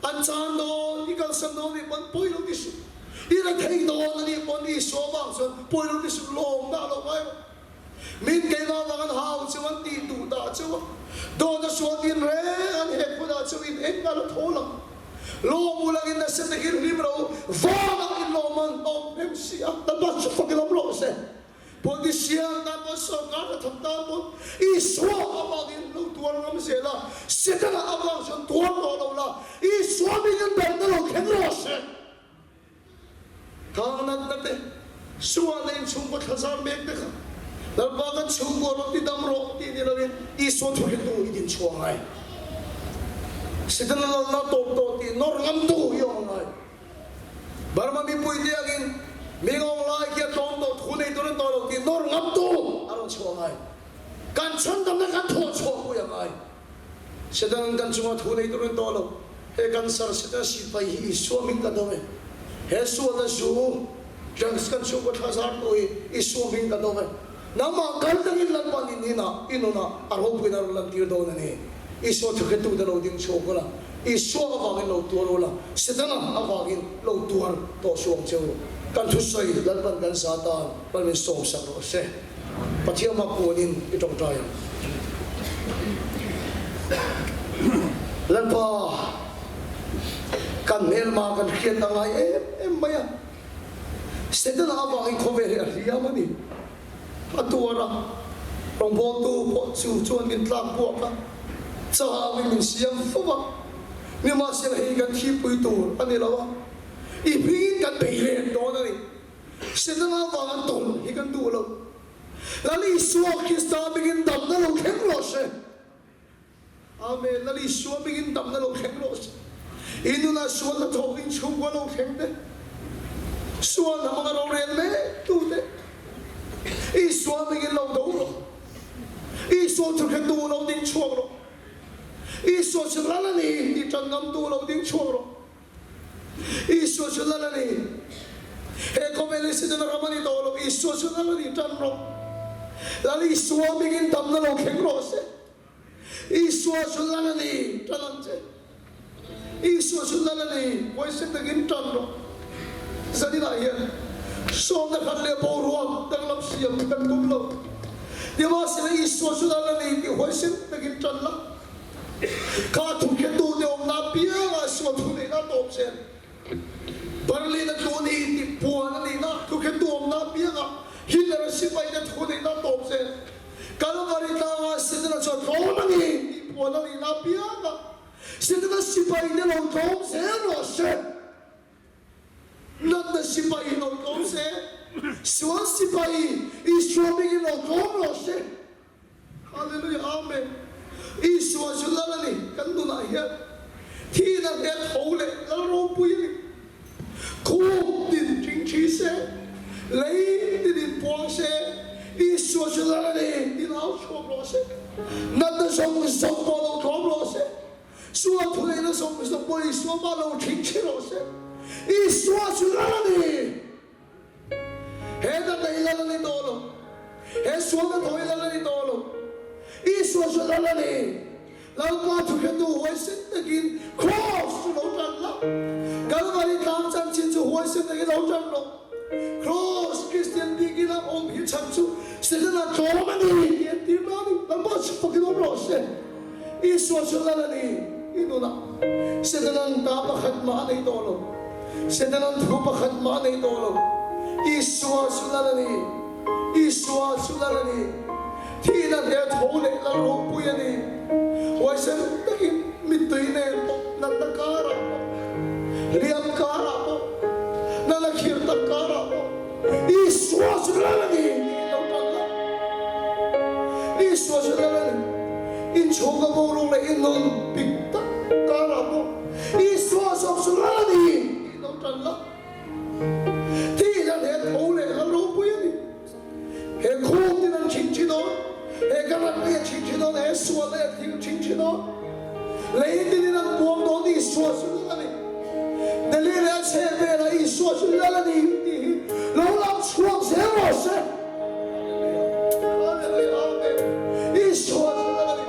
an chan dawn, i kalsan dawn nih pawn pawi lo ti suh. I la thei dawn a nih pawn Isua avang chuan pawi lo ti suh, lawm dah lo ngai rawh. Min keimah avang an hau cheu an tih duh dah cheu a, dawt a sual tin reng an hek hunah cheu in eng a la tho lang. Lawm u langin nasa takin hlim ro, vanah in lawm an awm hnem si a, Lalpa chu fak i lawm rawh se. Politician tan pawn sorkar hnathawk tan pawn Isua avangin lo tuar ngam zel a, Setana avang chuan tuar tawh lo la, Isua mingin damna lo thleng rawh se. Thang natna te, sualna inchhungkaw thlazar mek te kha Lalpa kan chhungkaw rawn ti dam rawh tih ni loin Isua thu hretu i din chhuah ngai. Setana lalna tawp tawh tih nawr ngamtu i awm ngai. Burma mipui te angin mi ngawng lai khi a tlawm tawh thu nei tur an tawh lo tih nawr ngamtu a rawn chhuah ngai. Kan chhandamna kan thawh chhuah pui a ngai. Setan kan chunga thu nei tur an tawh lo. He cancer Setan sipai hi Isua hming ka do e. He sualna zu, drugs kan chhungkaw thla zar tu hi Isua hming ka do e. Nangmah kal tangin Lalpan in inah, i nunah a ropuina a rawn lantir dawn a ni. Isua thukhetute lo ding chhuak ula, Isua avangin lo tuar ula, Setana avangin lo tuar tawh suh ang che u. Kan thusawi Lalpan kan za tan mal min sawmsak rawh se. Pathian hma kuanin i tawngtai ang. Lalpa, kan hmelma kan hriat a ngai em em mai a. Setana avangin khawvel hi a hliam a ni. A tuar a, rawngbawltu pawh chu chuan min tlak buak a, chauhin min siam fo a. Nimahsela hei kan thipui tur a ni lo a, i hmingin kan bei reng dawn a ni. Setana avanga tawlh hi kan duh lo. Lal Isua Krista hmingin damna lo thleng rawh se. Amen. Lal Isua hmingin damna lo thleng rawh se. I nunah sual hnathawk inchhungkua lo thleng te, sual hmanga rorel mek tu te, Isua hmingin lo do rawh. Isua thuhretu lo ding chhuak rawh. Isua chu Lal a ni tih tan ngamtu lo ding chhuak rawh. Isua chu Lal a ni. He khawvel hi Setana ram a ni tawh lo. Isua chu Lal a ni tan rawh. Lal Isua hmingin damna lo thleng rawh se. Isua chu Lal a ni tan ang che. Isua chu Lal a ni huaisen takin tan rawh. Zaninah hian sawmna khat leh boruak danglam siam hi kan tum lo. Nimahsela Isua chu Lal a ni tih huaisen takin tan la. Kha thu khetute awmna apiangah sual thu neihna a tawp zel. Berlin a tlu ni tih puan a nihna thu khetu awmna apiangah Hitler-a sipaite thu neihna a tawp zel. Kalvari tlangah Setana chuan tlawm a ni tih puan a nihna apiangah Setana sipaite lo tlawm zel rawh se. Natna sipai lo tlawm se, sual sipai Isua hmingin lo tlawm rawh se. Hallelujah Amen Isua chu Lal a ni kan nunah hian thihna hmel tho leh Lal ropui a ni. Khum tin thing thi se, lei tin in puang se, Isua chu Lal a ni tin au chhuak rawh se. Natna zawng zawng pawh lo tlawm rawh se. Sual thuneihna zawng zawng pawh Isua mah lo thing thi rawh se. Isua chu Lal a ni. He natna hi lal a ni tawh lo. He sualna thaw hi lal a ni tawh lo. Isua chu lal a ni. Lalpa thuhretu huaisen takin Kraws chu lo tan la. Kalvari tlang chanchin chu huaisen takin lo tan rawh. Kraws Kristian bikin a awm hi chhan chu Setana tlawm a ni tih an tir na a ni. Lalpa chu fakin awm rawh se. Isua chu lal a ni i nunah Setanan ta pakhat mah a nei tawh lo. Setanan thu pakhat mah a nei tawh lo. Isua chu lal a ni. Isua chu lal a ni. Thihna hle tho leh lal ropui a ni. Huaisen takin mittui nen pawh natna karah pawh, hliam karah pawh, nana khir tak karah pawh Isua chu lal a ni tiin lo tan la. Isua chu lal a ni. Inchhung ka boruak leh i nun pik tak karah pawh Isua zawk chu lal a ni tiin lo tan la. Tihna leh tho leh lal ropui a ni. He khum tin an chhing thin aw, he ka rat leh a chhing thin aw, he sual leh a thil chhing thin aw. Lei tinin an puang dawn Isua chu lal a ni. Delhi leh a chheh velah Isua chu lal a ni tih hi lo lang chhuak zel rawh se. Hallelujah Amen. Isua chu lal a ni.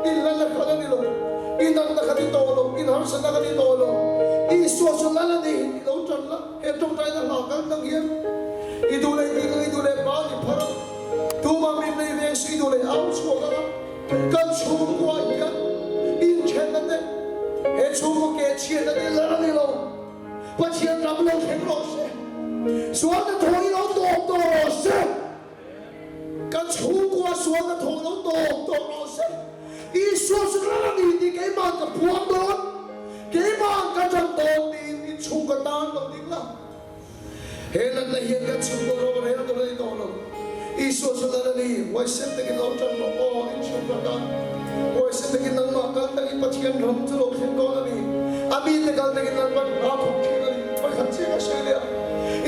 In lal a khat a ni lo. In natna khat i tawh lo. In harsatna khat i tawh lo. Isua chu lal a ni tih lo tan la. He tawngtaina hla kal tang hian i duh leh ding ang, i duh leh ban i phar ang. Tumah min nei veng si i duh leh au chhuak ang a. Kan chhungkua hian inthenna te, he chhungkaw ke chhiatna te lal a ni lo. Pathian ram lo thleng rawh se. Sualna thaw hi lo tawp tawh rawh se. chhungkua sualna thawh lo tawp tawh rawh se. Isua chu ral a ni tih keimah ka puang dawn, keimah ka ṭan dawn tiin in chhungkaw tan lo ding la. He natna hian kan chhungkaw ro a rel dawn a ni tawh lo. Isua chu lal a ni, huaisen takin lo ṭan rawh aw, in chhungkaw tan. Huaisen takin nangmah kal takin Pathian ram chu lo thleng dawn a ni. A mite kal takin Lalpan hna thawk ṭhin a ni. Pakhat chiah ka sawi leh a,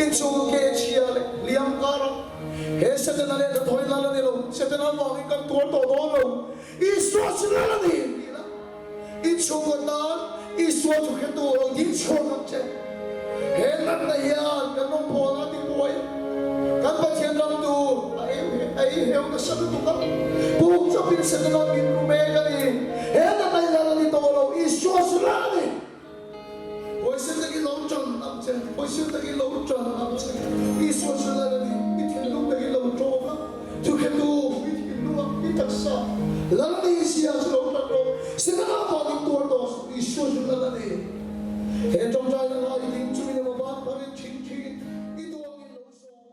in chhungkaw ke chhia leh hliam karah he Setana leh hnathawhin lal a ni lo, Setana vangin kan tuar tawh dawn lo. Isua chu lal a ni tih la. I chhungkaw tan Isua chu hre tur lo ding chhuak ang che. He natna hian kan rawngbawlna a tibuai a, kan Pathian ram tur a ei heu nasa lutuk a, puk chawpin Setana min ru mek a ni. He natna hi lal a ni tawh lo, Isua chu lal a ni. Huaisen takin lo tan ang che, huaisen takin lo tan ang che, Isua chu lal.